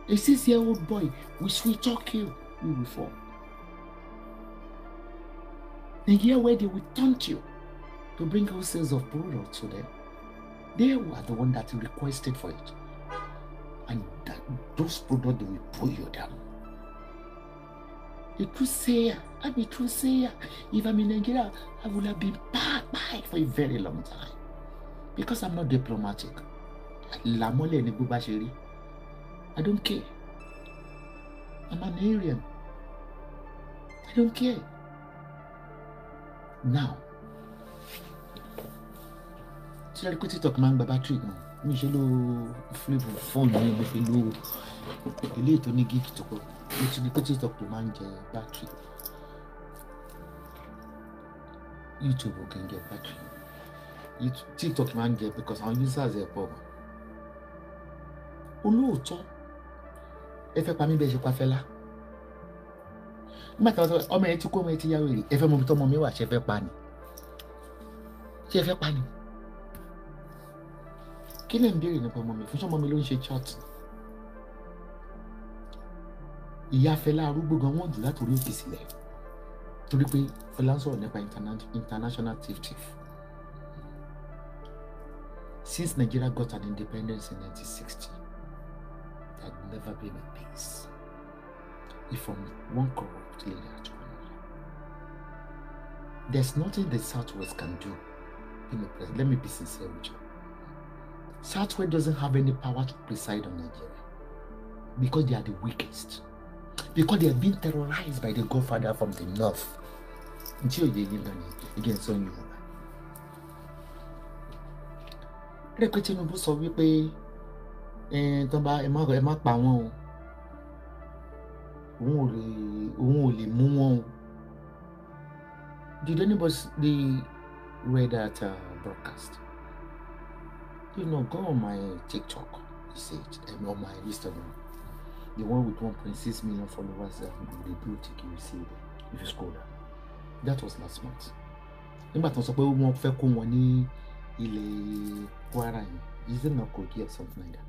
A 6-year-old boy will sweet talk you, you will fall. Nigeria where they will taunt you. To bring wholesales of products to them. They were the one that requested for it. And that, those products, they will pull you down. A true sayer, I'm a true sayer. If I'm in Nigeria, I would have been packed for a very long time. Because I'm not diplomatic. Làmọ́lẹ̀ ni bó bá ṣe rí. I don't care. I'm an Aryan. I don't care. Now, tí ẹ rí pé TikTok máa ń gba battery gan, mi ṣe ló flip phone mi, mo fi lo ilé ètò ní gig tó pọ̀. Mo ti ní pé TikTok tó máa ń jẹ battery. YouTube ò kì í jẹ battery. TikTok máa ń jẹ because àwọn users ẹ̀ pọ̀ gan. Olóòótọ́, ẹ fẹ́ pa mí bẹ́ẹ̀ ṣe pa Fẹlá. Nígbà tí wọ́n sọ ọmọ ẹ ti kú, ọmọ ẹ ti yá wèrè, ẹ fẹ́ mọ ibi tọ́mọ mi wà, ṣe fẹ́ pa ni? Ṣé ẹ fẹ́ pa ni? Kí lè ń béèrè nípa ọmọ mi? Fún ṣọmọ mi ló ń ṣe chat. Ìyá Fẹlá arúgbó gan wọ́n jù látòrí òkè sílẹ̀. Torí pé Fẹlá ń sọ̀rọ̀ nípa international thief thief. Since Nigeria got an independence in 1960, there had never been a peace. If from one corrupt leader to another. There's nothing the Southwest can do. Let me be sincere with you. Southwest doesn't have any power to preside on Nigeria because they are the weakest. Because they have been terrorized by the godfather from the north. Against on you. Rẹ́pẹ́ Tinubu sọ wípé tó bá ẹ má pa wọ́n o, òun ò lè mú wọn o. Did anybody read that broadcast? You know, go on my TikTok, you see it, and on my Instagram. The one with 1.6 million followers, the blue tick, you will see it if you scroll down. That was last month. Nígbà tó ń sọ pé wọ́n fẹ́ kó wọn ní ilẹ̀ Kwara yẹn, is it not Kogi or something like that?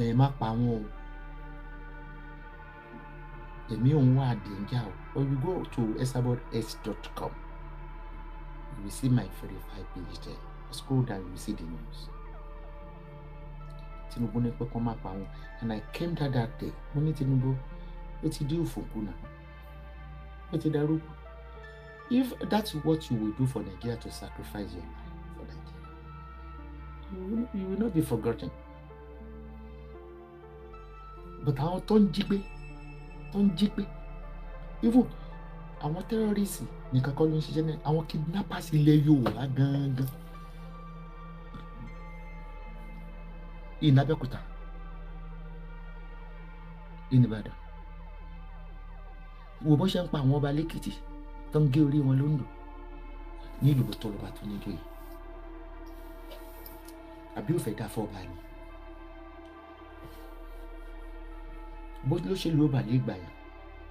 Ẹ má pa wọn o. Èmi òun wà danger o. Or you go to esabodx.com, you will see my verified page there. Scroll down, you will see the news. Tinubu ní pé kó má pa wọn. And I came down that day. Mo ní Tinubu, ó ti dé òfòkú náà. Ó ti darúgbó. If that's what you will do for Nigeria, to sacrifice your life for Nigeria, you will not be forgotten. But àwọn tó ń jí gbé, even àwọn terrorists nìkan kọ́ ló ń ṣiṣẹ́ náà, àwọn kidnappers ilẹ̀ Yorùbá gangan. In Abẹ́òkúta, in Ìbàdàn, wo bó ṣe ń pa àwọn ọba lẹ́kìtì tó ń gé orí wọn lóńdó nílùú tó lọ́ba tó níjó yìí. Àbí ò fẹ́ dá fọ́ba ni? Bó ló ṣe lu ọba lè gbà yàn,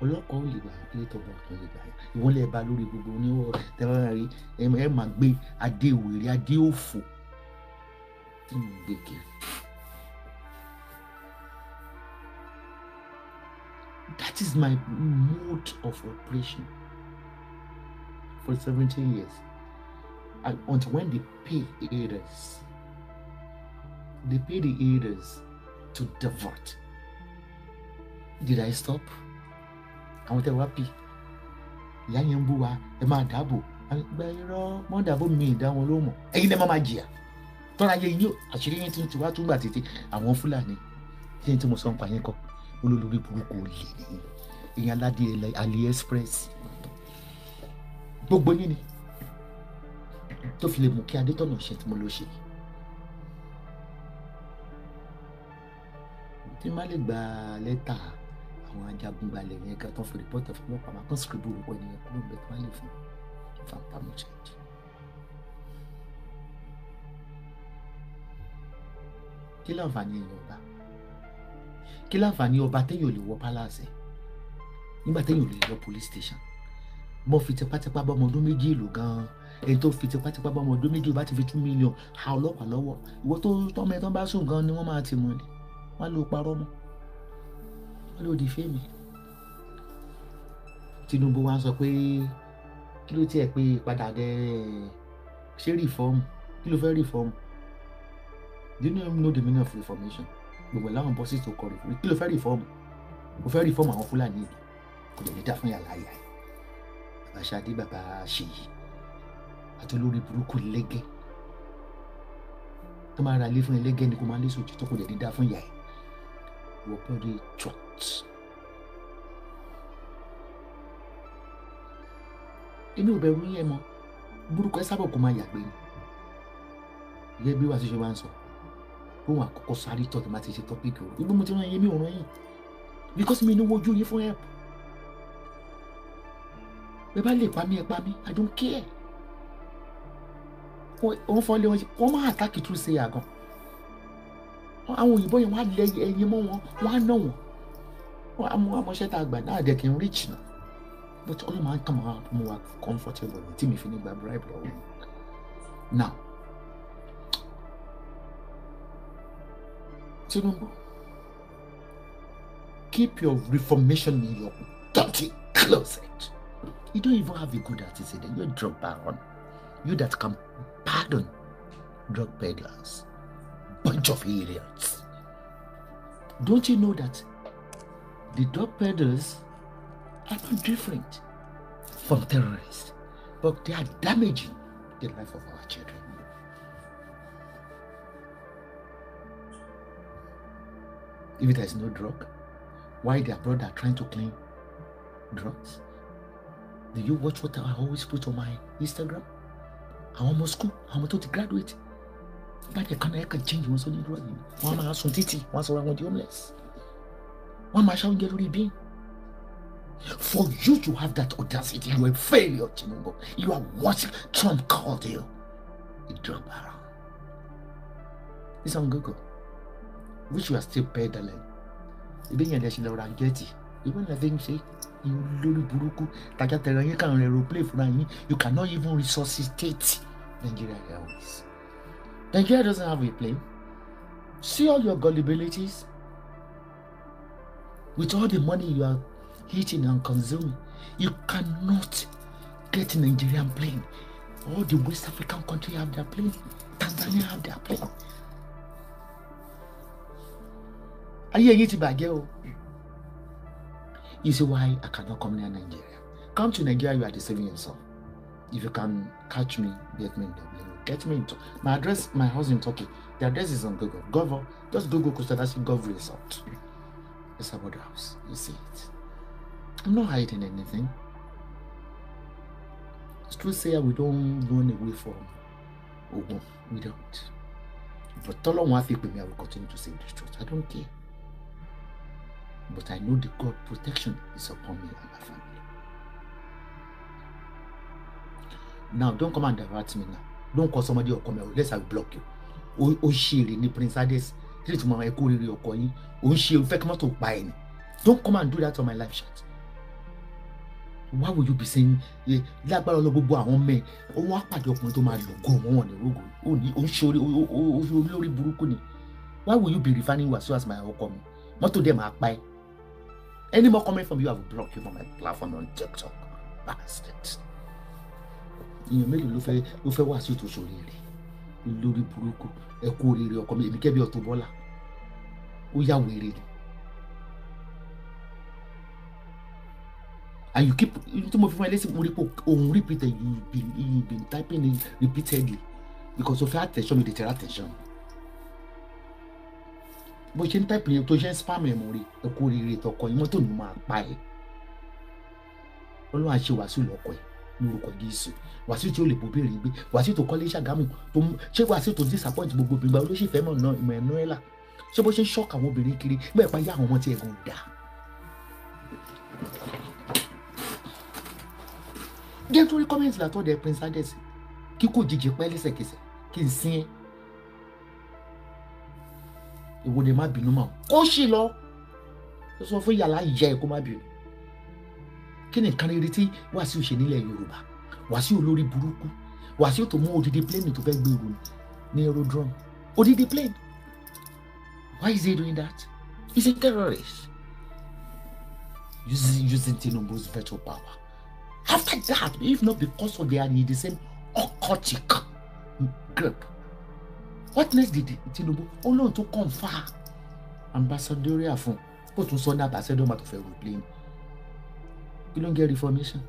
ọlọ́kọ̀ ò lè gbà yàn, kílẹ̀ tó bọ̀ tó lè gbà yàn. Ìwọ́n lè ba lórí gbogbo oníwọ̀ tẹ́lẹ̀ ẹ máa gbé adé wèrè, adé òfò tí mo gbé kiri. That is my mode of operation for 17 years. And until when they pay the aiders, they pay the aiders to divert. Did I stop? Àwọn tẹ́ wá pì. Ìyá yẹn ń bú wa, ẹ máa dáàbò. Gba irọ́, wọ́n dáàbò mi ìdá wọn ló mọ̀. Ẹ̀yin lẹ́ máa jìyà. Tọ́ra yẹ yín àṣírí yín ti wá túgbà títí. Àwọn Fúlàní, ṣé tí mo sọ ń pa yín kọ́? Olólórí burúkú olè ní ìyẹn aládé AliExpress. Gbogbo yín ni tó fi lè mú kí Adétọ̀nà ṣe tí mo lọ ṣe. Tí má lè gba lẹ́tà àwọn ajagunbalẹ̀ yẹn kan tó fi rìpọ́tà fún ọlọ́pàá, máa kàn scribble orúkọ ènìyàn kúrò níbẹ̀ tó má lè fún fàǹpamọ́ change. Kí láǹfààní èèyàn ọba? Kí láǹfààní ọba téèyàn ò lè wọ palace nígbà téèyàn ò lè lọ police station? Mo fi tipátipá bá ọmọ ọdún méjì ìlú gan-an. Èyí tó fi tipátipá bá ọmọ ọdún méjì bá ti fi 2 million ha ọlọ́pàá lọ́wọ́. Ìwọ tó tọ́mọ ẹ tó bá sùn gan-an ni wọ́n máa ti mọ̀ ni. Wọ́n á lò parọ́ mọ́. Wọ́n lò di fẹ́mi. Tinubu wá sọ pé kí ló tiẹ̀ pé padà dé Ṣé reform? Kí ló fẹ́ reform? Do you know the meaning of reformation? Gbogbo làwọn bọ́sì tó kọ reform. Kí ló fẹ́ reform? Mo fẹ́ reform àwọn Fúlàní ìlú. Kò lè ní dá fún yàrá ìyá ẹ̀. Bàbá Ṣadé, bàbá Ṣèyí, àti olórí burúkú lẹ́gẹ́. Tó máa ra ilé fún ẹlẹ́gẹ́ ni kò máa lé sòjì tó kò lè ní dá fún ìyá ẹ̀. Wọ́n bọ́dé trot. Èmi ò bẹ̀rù yín ẹ mọ́. Burúkú ẹ sábà kó máa yàgbé ni. Gẹ́gẹ́ bí wàá ṣe máa ń sọ. Bóun àkọ́kọ́ sáré tọ̀ tó máa ti ṣe topic o. Gbogbo mo ti rán yín, mi ò rán yín. Because mi ní wojú yín fún help. Bẹ́ẹ̀ bá lè pa mí, ẹ pa mí. I don't care. Wọ́n fọ́ lé wọn, wọ́n máa attack true sayer gan. Àwọn òyìnbó yẹn wọ́n á lẹ ẹyin mọ́ wọn, wọ́n á nà wọ́n. Wọ́n á mú amọ̀ṣẹ́ tá a gbà náà dẹ̀ kí n reach náà. But Ọlọ́run máa ń kàn máa mú wa comfortable ní tí mi fi ní gba bribe lọ́wọ́. Now, Tinubu, keep your reformation in your dirty closet. You don't even have a good antecedent. You're a drug baron. You that can pardon drug peddlers. Bunch of idiots. Don't you know that the drug peddlers are not different from terrorists, but they are damaging the life of our children? If there is no drug, why their brother trying to clean drugs? Do you watch what I always put on my Instagram? Àwọn ọmọ school, àwọn ọmọ tó ti graduate, bá dẹ̀ kan náà ẹ̀ kàn change wọn sóní drug yìí. Wọ́n á máa sùn títì, wọ́n á sọ̀rọ̀ àwọn di homeless. Wọ́n á máa ṣá oúnjẹ lórí bin. For you to have that audacity, you are a failure, Tinubu. You are what Trump called you, a drug baron. It's on Google, which you are still peddling. Ibi yẹn lè ṣe lọ ra jet. Ìwé náà fi ń ṣe lórí burúkú. Tajà tẹ̀rọ yín kàn aeroplane fúnra yín. You cannot even resuscitate Nigeria Airways. Nigeria doesn't have a plane. See all your gullibilities. With all the money you are eating and consuming, you cannot get Nigerian plane. All the West African countries have their plane. Tanzania have their plane. Ayé yín ti bàjẹ́ o. You see why I cannot come near Nigeria. Come to Nigeria, you are deceiving yourself. If you can catch me, get me in Dublin. Get me into my address, my house in Turkey. The address is on Google. Google, just Google Kostadasi Gov Resort. It's about the house. You see it. I'm not hiding anything. It's true say we don't run away from Ogun. We don't. But Tọ́lọ́run á fi pè mí, I will continue to say the truth. I don't care. But I know the God protection is upon me and my family. Now, don't come and divert me now. Don't call somebody or come here, unless I block you. Ó ṣe èrè ní Prince Ades. Kí lè tún máa kó rere ọkọ yín? Ó ń ṣe fẹ́ kí mọ́tò pa ẹ̀ ni. Don't come and do that on my live chat. Why would you be saying lágbára lọ gbogbo àwọn ọmọ ẹ? Òun á pàdé ọkùnrin tó máa lò go wọn wọn ní rogo. Ó ní ó ń ṣe olórí burúkú ni. Why will you be referring Wasiu as my ọkọ mi? Mọ́tò dẹ̀ máa pa ẹ́. Any more comment from you, I will block you from my platform on TikTok. Bastard. Èèyàn mélòó ló fẹ́ Wàsíù tó ṣoríire lórí burúkú? Ẹ kú oríire ọkọ mi, èmi kẹ́ bí Auto Bola. Ó yà wèrè ni. And you keep tí mo fi fún ẹ lẹ́sìn, mo rí pé òun repeated. You been typing it repeatedly because o fẹ́ attention mi, dey tell attention. Bó ṣe ń type yẹn, tó ṣe ń spam ẹ̀, mo rí. Ẹ kú oríire tọkọ yín, mọ́tò ní máa pa ẹ́. Ọlọ́run á ṣe Wàsíù lọ́kọ ẹ̀ lórúkọ Jésù. Wàsíù tí ó lè bóbìnrin gbé, Wàsíù tó kọ́lé Ṣàgámù, tó ṣé Wàsíù tó disappoint gbogbo obìnrin, gba olóṣèfẹ́ mọ̀ náà ìmọ̀ ẹ̀nú ẹ̀ là ṣé bó ṣe ń shock àwọn obìnrin kiri bẹ́ẹ̀ pa yá àwọn ọmọ tí ẹ̀ gan dà. Jẹ́ nítorí comment látọ̀dẹ̀ Prince Ades kí kò jíjẹ pẹ́ lẹ́sẹ̀kẹsẹ̀ kí n sín ẹ́. Ìwọ ni má bínú mọ́, kó sì lọ sọ fún yàrá ìyá ẹ kó má bínú. Kí ni nǹkan rere tí Wàsíù ṣe nílẹ̀ Yorùbá? Wàsíù olórí burúkú, Wàsíù tó mú odidi plane tó fẹ́ gbé ìrù ní aerodrome, odidi plane. Why is he doing that? He's a terrorist using Tinubu's veto power. After that, if not because of they are in the same occultic group. What next did Tinubu? Ó lóun tó confer ambassadorial fún, ó tún sọ ní ambassador máa tó fẹ́ rò plane. Kí ló ń jẹ́ reformation?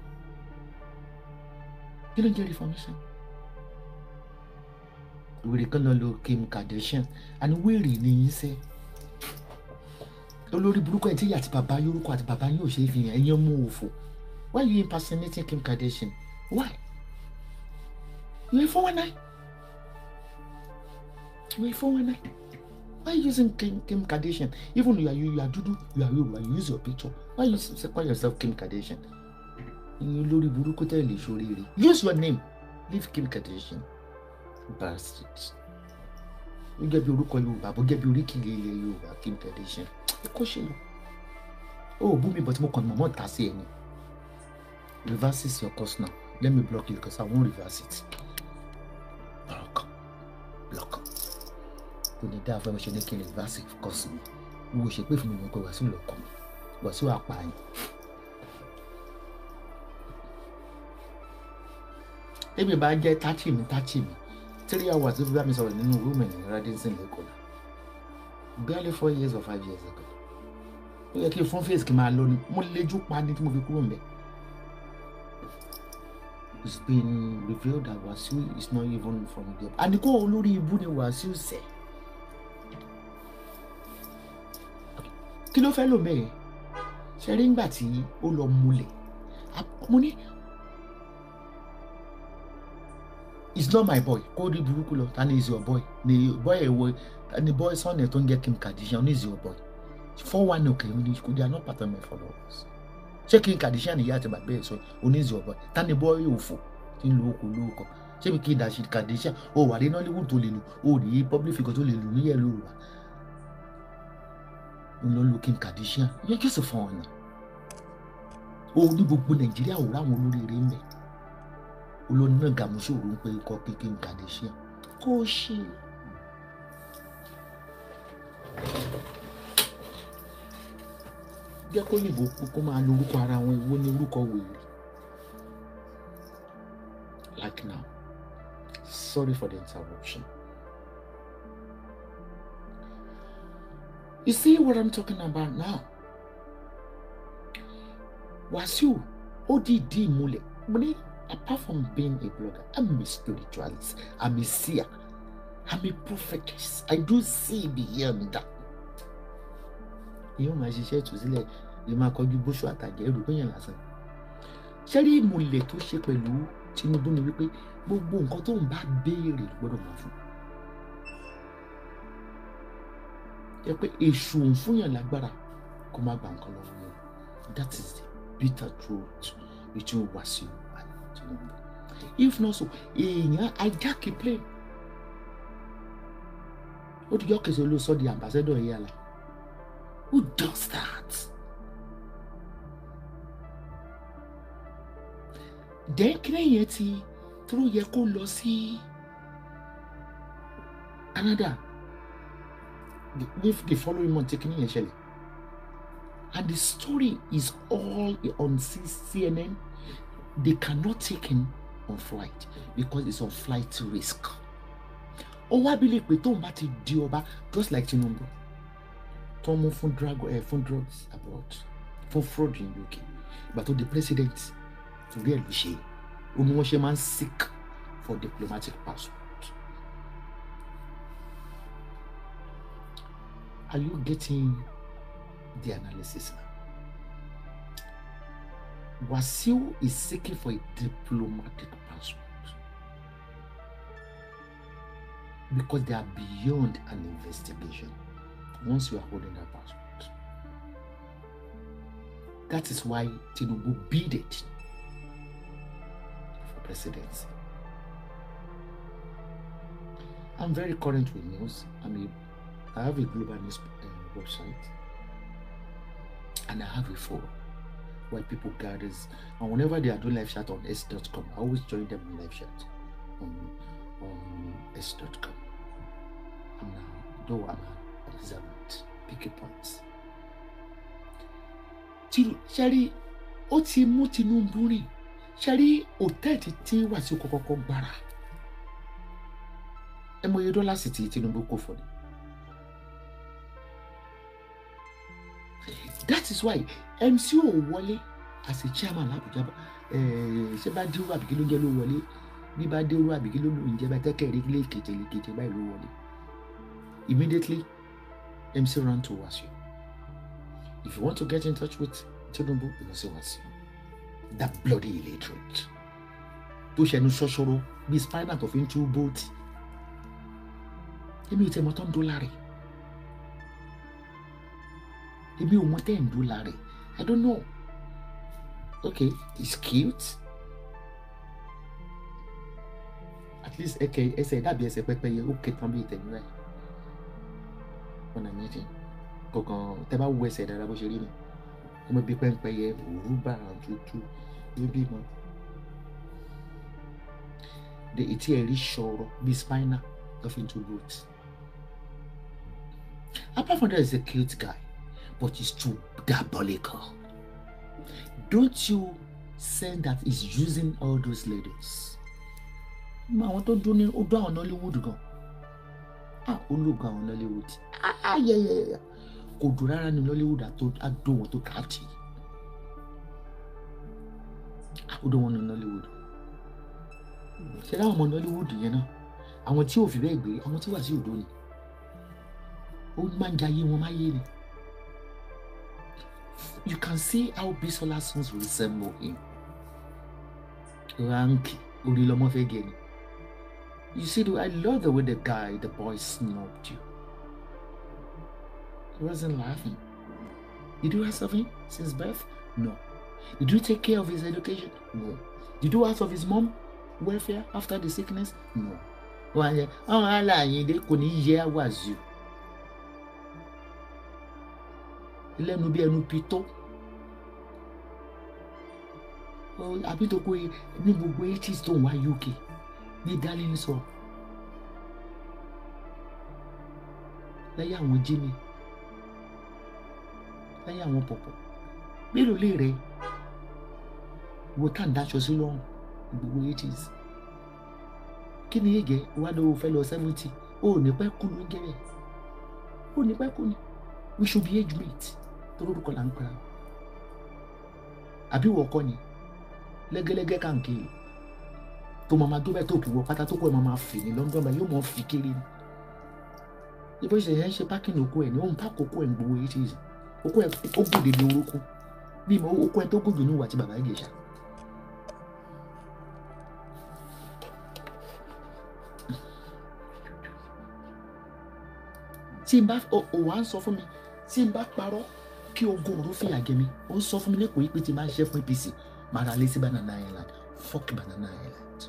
Kí ló ń jẹ́ reformation? Wèrè kan lọ lo Kim Kardashian, àní wèrè ni yín sẹ́. Olórí burúkú ẹ̀ tí ìyá àti bàbá yorùkọ àti bàbá yóò ṣe é fi hàn ẹ̀yán mú òfò. Why you impersonating Kim Kardashian? Why? You a 419. You a 419. Why you using Kim Kardashian? Even you are Dudu, you are Yoruba, you use your picture. Why you call yourself Kim Kardashian? Olórí burúkú tẹ̀lé sóríire. Use your name. Leave Kim Kardashian. Bastards. Ó jẹ́ bí orúkọ Yorùbá, bó jẹ́ bí oríkì ilẹ̀ Yorùbá, Kim Kardashian. Ẹ kó ṣe lọ. Ó bú mi, but mo kàn mọ̀mọ́ ta sí ẹni. Reverse is your course now. Let me block you because I won't reverse it. Block. Block. Kò ní dáa fún ẹ ṣe ní kí n reverse it course mi. Wo ṣe pé fún mi mo pé Wàsíù lọkọ mi. Wàsíù àpààyàn. Tẹ́mi bá jẹ́ táchì mi 3 hours ló fi bá mi sọ̀rọ̀ nínú rúùmù ní Radisson lẹ́kọ̀ọ́. Barely 4 years or 5 years ago. Ó yẹ kí n fún face kí n máa lọ ni. Mo lejú pa ni tí mo fi kúrò ńbẹ̀. It's been revealed that Wasiu is not even from there. Àníkó olórí ibú ni Wasiu sẹ̀. Kí ló fẹ́ lò mẹ́yẹn? Ṣe rí ńgbà tí ó lọ múlẹ̀? Mo ní it's not my boy. Kó rí burúkú lọ. Tani is your boy? Ni boy ẹ̀ wọ ni boy son ẹ̀ tó ń jẹ́ Kim Kardashian is your boy. 419 okay, they are not part of my followers. Ṣé Kim Kardashian ìyá àti bàbá ẹ̀ sọ oní is your boy? Tani boy òfò tí ń lo okòó lóòkọ? Ṣé mi Kim Kardashian o wà ní Nollywood tó lè lò o ní public figure tó lè lò níyẹn Yorùbá? Ń lọ lo Kim Kardashian yẹ kí sì fún ọ̀nà. O ní gbogbo Nàìjíríà ò ráwọn olóríire ń bẹ̀. Olórí náà gàmúṣòro ń pe ikọ̀ Kim Kardashian. Kó ṣe. Jẹ́ kó yìnbó kó máa lo orúkọ ara wọn, ìwọ ní orúkọ wèrè. Like now. Sorry for the interruption. You see what I'm talking about now? Wasiu, ó dìídì ìmúlẹ̀. Mo ní apart from being a blogger, I'm a spiritualist, I'm a seer, I'm a prophetess. I do see beyond that. Yóò máa ṣiṣẹ́ ìtúsílẹ̀, yóò máa kọjú bóṣù àtàjẹ́ èrò péyàn lásán. Ṣé rí ìmùlẹ̀ tó ṣe pẹ̀lú Tinubu ni wípé gbogbo nǹkan tó ń bá béèrè ló gbọ́dọ̀ máa fún. Jẹ́ pé èṣù ń fúnyàn lágbára kó má gba nǹkan lọ́wọ́ yẹn. That is the bitter truth between Wasiu and Tinubu. If not so, èèyàn hijack plane. Ó ti yọ kẹsàn-án ló sọ di ambassador yìí àlà. Who does that? Then kí lẹ́yìn tí tó yẹ kó lọ sí Canada the following month kí ni yẹn ṣẹlẹ̀? And the story is all on CNN. They cannot take him on flight because it's on flight risk. Ó wá bí lè pé tóun bá ti di ọba just like Tinubu tó mú fún fún drugs abroad, fún fraud in UK, ìgbà tó di president torí ẹ̀ ló ṣe ó ní wọ́n ṣe máa ń seek for diplomatic passport. Are you getting the analysis now? Wasiu is seeking for a diplomatic passport because they are beyond an investigation once you are holding that passport. That is why Tinubu bidded for presidency. I'm very current with news. I have a global news website, and I have a forum where people gather. And whenever they are doing live chat on s.com, I always join them in live chat on s.com. I'm observant, pick your points. Ṣẹ́rí ó ti mú Tinubu rìn. Ṣẹ́rí hòtẹ́ẹ̀lì tí Wàsíù kọ́kọ́ gbára. Ẹ mọ iye dọ́là sì tí Tinubu kò fún ni. That is why MC ò wọlé as a chairman l'Abuja. Ṣé bá dérú àbíkí ló ń jẹ́ ló wọlé, bí bá dérú àbíkí ló ń jẹ́ bá tẹ́kẹ̀ rí lékejì lékejì báyìí ló wọlé. Immediately MC ran to Wasiu. If you want to get in touch with Tinubu, you must say Wasiu. That bloody illiterate tó ṣẹnu ṣọṣọrọ bíi spinal tó fi ń tú bóòtì. Èmi ò tẹ́ mọ́ tó ń dó lára ẹ̀. Èmi ò mọ tẹ́ ń dó lára ẹ̀. I don't know. Okay, he's cute. At least ẹkẹ ẹsẹ̀ dàbí ẹsẹ̀ pẹ́pẹ́yẹ, ó ké tán bí ìtẹ̀mí rẹ̀. Ọ̀nà méjì kọ̀ọ̀kan tẹ́ bá wo ẹsẹ̀ dáadáa bó ṣe rí ni. Ọmọ bíi pẹ́ńpẹ́yẹ òrùba tútù ló bímọ. The etí ẹ̀ rí ṣọ̀rọ̀ bíi spinal tó fi ń tú bóòtì. Apart from that, he's a cute guy, but he's too diabolical. Don't you send that he's using all those ladies? Àwọn tó dún ní ó dún àwọn Nollywood gan. Ah, ó lóògùn àwọn Nollywood. Ah, yeah, yeah, yeah. Kò dùn rárá ní Nollywood àtó wọn tó kàtì. Ó dún wọn ní Nollywood. Ṣé láwọn ọmọ Nollywood yẹn náà? Àwọn tí ò fi bẹ́ẹ̀ gbé, àwọn tí wà sí òdo ni. Ó máa ń jayé wọn máa yé ni. You can see how Bisola sons resemble him. Rank orí lọmọ fẹ́ gẹ̀ ni. You see, I love the way the boy snubbed you. He wasn't laughing. Did you ask of him since birth? No. Did you take care of his education? No. Did you ask of his mom welfare after the sickness? No. Wọ́n á yẹ, ọ̀hún aláàyè kò ní yẹ Wàsíù. Lẹ́nu bí ẹnu pitó. Àbí tó kó ní gbogbo 80s tó ń wá UK ní darling sọ. Lẹ́yìn àwọn Jimmy, lẹ́yìn àwọn pọ̀pọ̀. Mélòó lè rẹ̀ wo tá à ń dáṣọ sí lọ́rùn gbogbo 80s? Kí ni yége wá ló fẹ́ lọ 70? O ò ní pẹ́ kú ló ń jẹ́ bẹ́ẹ̀. O ò ní pẹ́ kú ni. We should be age mate. Torí orúkọ là ń pera. Àbí wọ̀ kọ́ ni? Lẹ́gẹ́lẹ́gẹ́ kàǹkiri. Tó máa tó bẹ́ẹ̀ tó kì wọ pátá tó kọ́ ẹ̀ máa fì ní London báyìí yóò mọ̀ fi kiri ni. Ibo ṣe yẹn ń ṣe pákìnì oko ẹ̀ ní òun pákó oko ẹ̀ ń gbowó 80s. Oko ẹ̀ ó gùn débi orókún. Bí mo oko ẹ̀ tó gùn jù ní ìwà tí bàbá Ìjẹ̀ṣà. Tí n bá ò wá ń sọ fún mi, tí n bá parọ́ kí ogun òru fìyà jẹ mi, ó ń sọ fún mi lẹ́kọ̀ọ́ yìí pé tí n bá ń ṣe fún APC, màá ra lé sí Banana Island. Fuck Banana Island.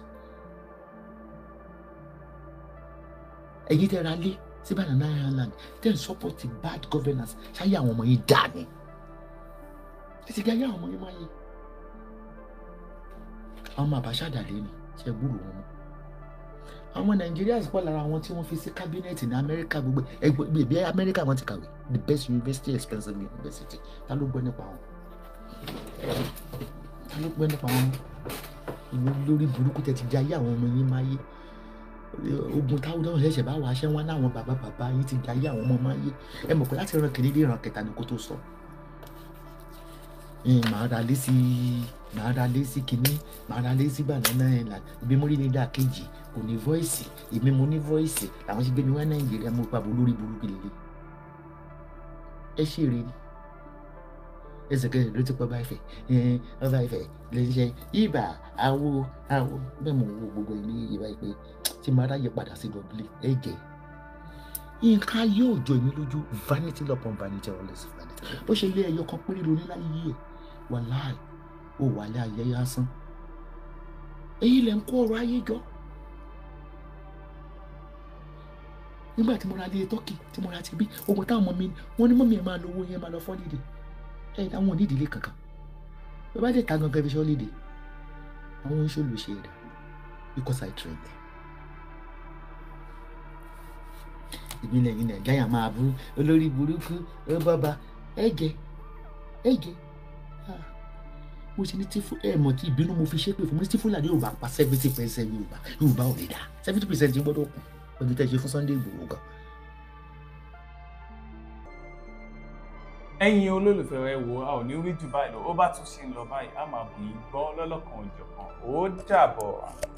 Ẹ̀yin tẹ́ ra lé sí Banana Island, tẹ́ ń support bad governance, ṣáyé àwọn ọmọ yìí dà ní. Ẹ ti gé ayé àwọn ọmọ yìí máa yé. Àwọn ọmọ Abacha dà lé ni, ṣe gbúròó wọn mọ́. Àwọn Nàìjíríà pọ̀ lára àwọn tí wọ́n fi sí kábínẹ̀tì ní Amẹ́ríkà gbogbo ẹgbẹ́ bí Amẹ́ríkà wọ́n ti kàwé, the best university, expensive university. Ta ló gbọ́ nípa wọn? Ta ló gbọ́ nípa wọn? Ìwé lórí burúkú tẹ ti jayé àwọn ọmọ yín máa yé. Ogun táwọn ọdún ṣẹ̀ṣẹ̀ bá wà ṣẹ́ wọn láwọn bàbá bàbá yín ti jayé àwọn ọmọ máa yé. Ẹ mọ̀ pé láti ran kìnìún dé ìran kẹta ni kó tó sọ. Màá ra lé sí, màá ra lé sí kinní, màá ra lé sí Banana Island. Ibi mo rí ní dáa kejì kò ní voice, èmi mo ní voice. Làwọn ṣe gbé mi wá Nàìjíríà, mo pàbó lórí burúkú lélẹ̀. Ẹ ṣe eré ni. Ẹsẹ̀kẹsẹ̀ ló ti pọ̀ bá Ifẹ̀. Ọba Ifẹ̀ lè ṣe ibà awo awo. Bẹ́ẹ̀ mo wo gbogbo ẹ̀mí yìí báyìí pé tí màá ráyè padà sí Dublin, ẹ jẹ́. Nǹkan yóò jọ èmi lójú, vanity upon vanity, always vanity. Bó ṣe lé ẹyọ kan péré lóní láyé ẹ̀, wàláì, ó wà lé ayé asán. Èyí lẹ̀ ń kó ọrọ̀ ayé jọ. Nígbà tí mo ra lé Turkey, tí mo ra ti bí, ogun táwọn ọmọ mi, wọ́n ní mọ́mí ẹ̀ máa lo owó yẹn máa lọ fọ́lídìí. Ẹ àwọn ò ní ìdílé kankan. Bí bá dé ta gangan fi ṣọ́lídìí, àwọn oníṣòwò ṣe é dà because I trained them. Ìbílẹ̀ yìí Nàìjíríà máa bú olórí burúkú ó bọ́ba ẹ jẹ ẹ jẹ. Mo ṣe ní tí ẹ mọ̀ tí ìbínú mo fi ṣépè fún mi ní tí Fúlàní Yorùbá pa 70% Yorùbá, Yorùbá ò lè dá 70% gbọ́dọ̀ kù. Pẹ̀lú tẹ́ ṣe fún Sunday Igboho gan. Ẹ̀yin olólùfẹ́, ẹ wò, a ò ní rí jù báyìí lọ. Ó bá tún ṣe ń lọ báyìí, a máa bù yín gbọ́ lọ́lọ́kan òjọ̀kan. Ó dàbọ̀.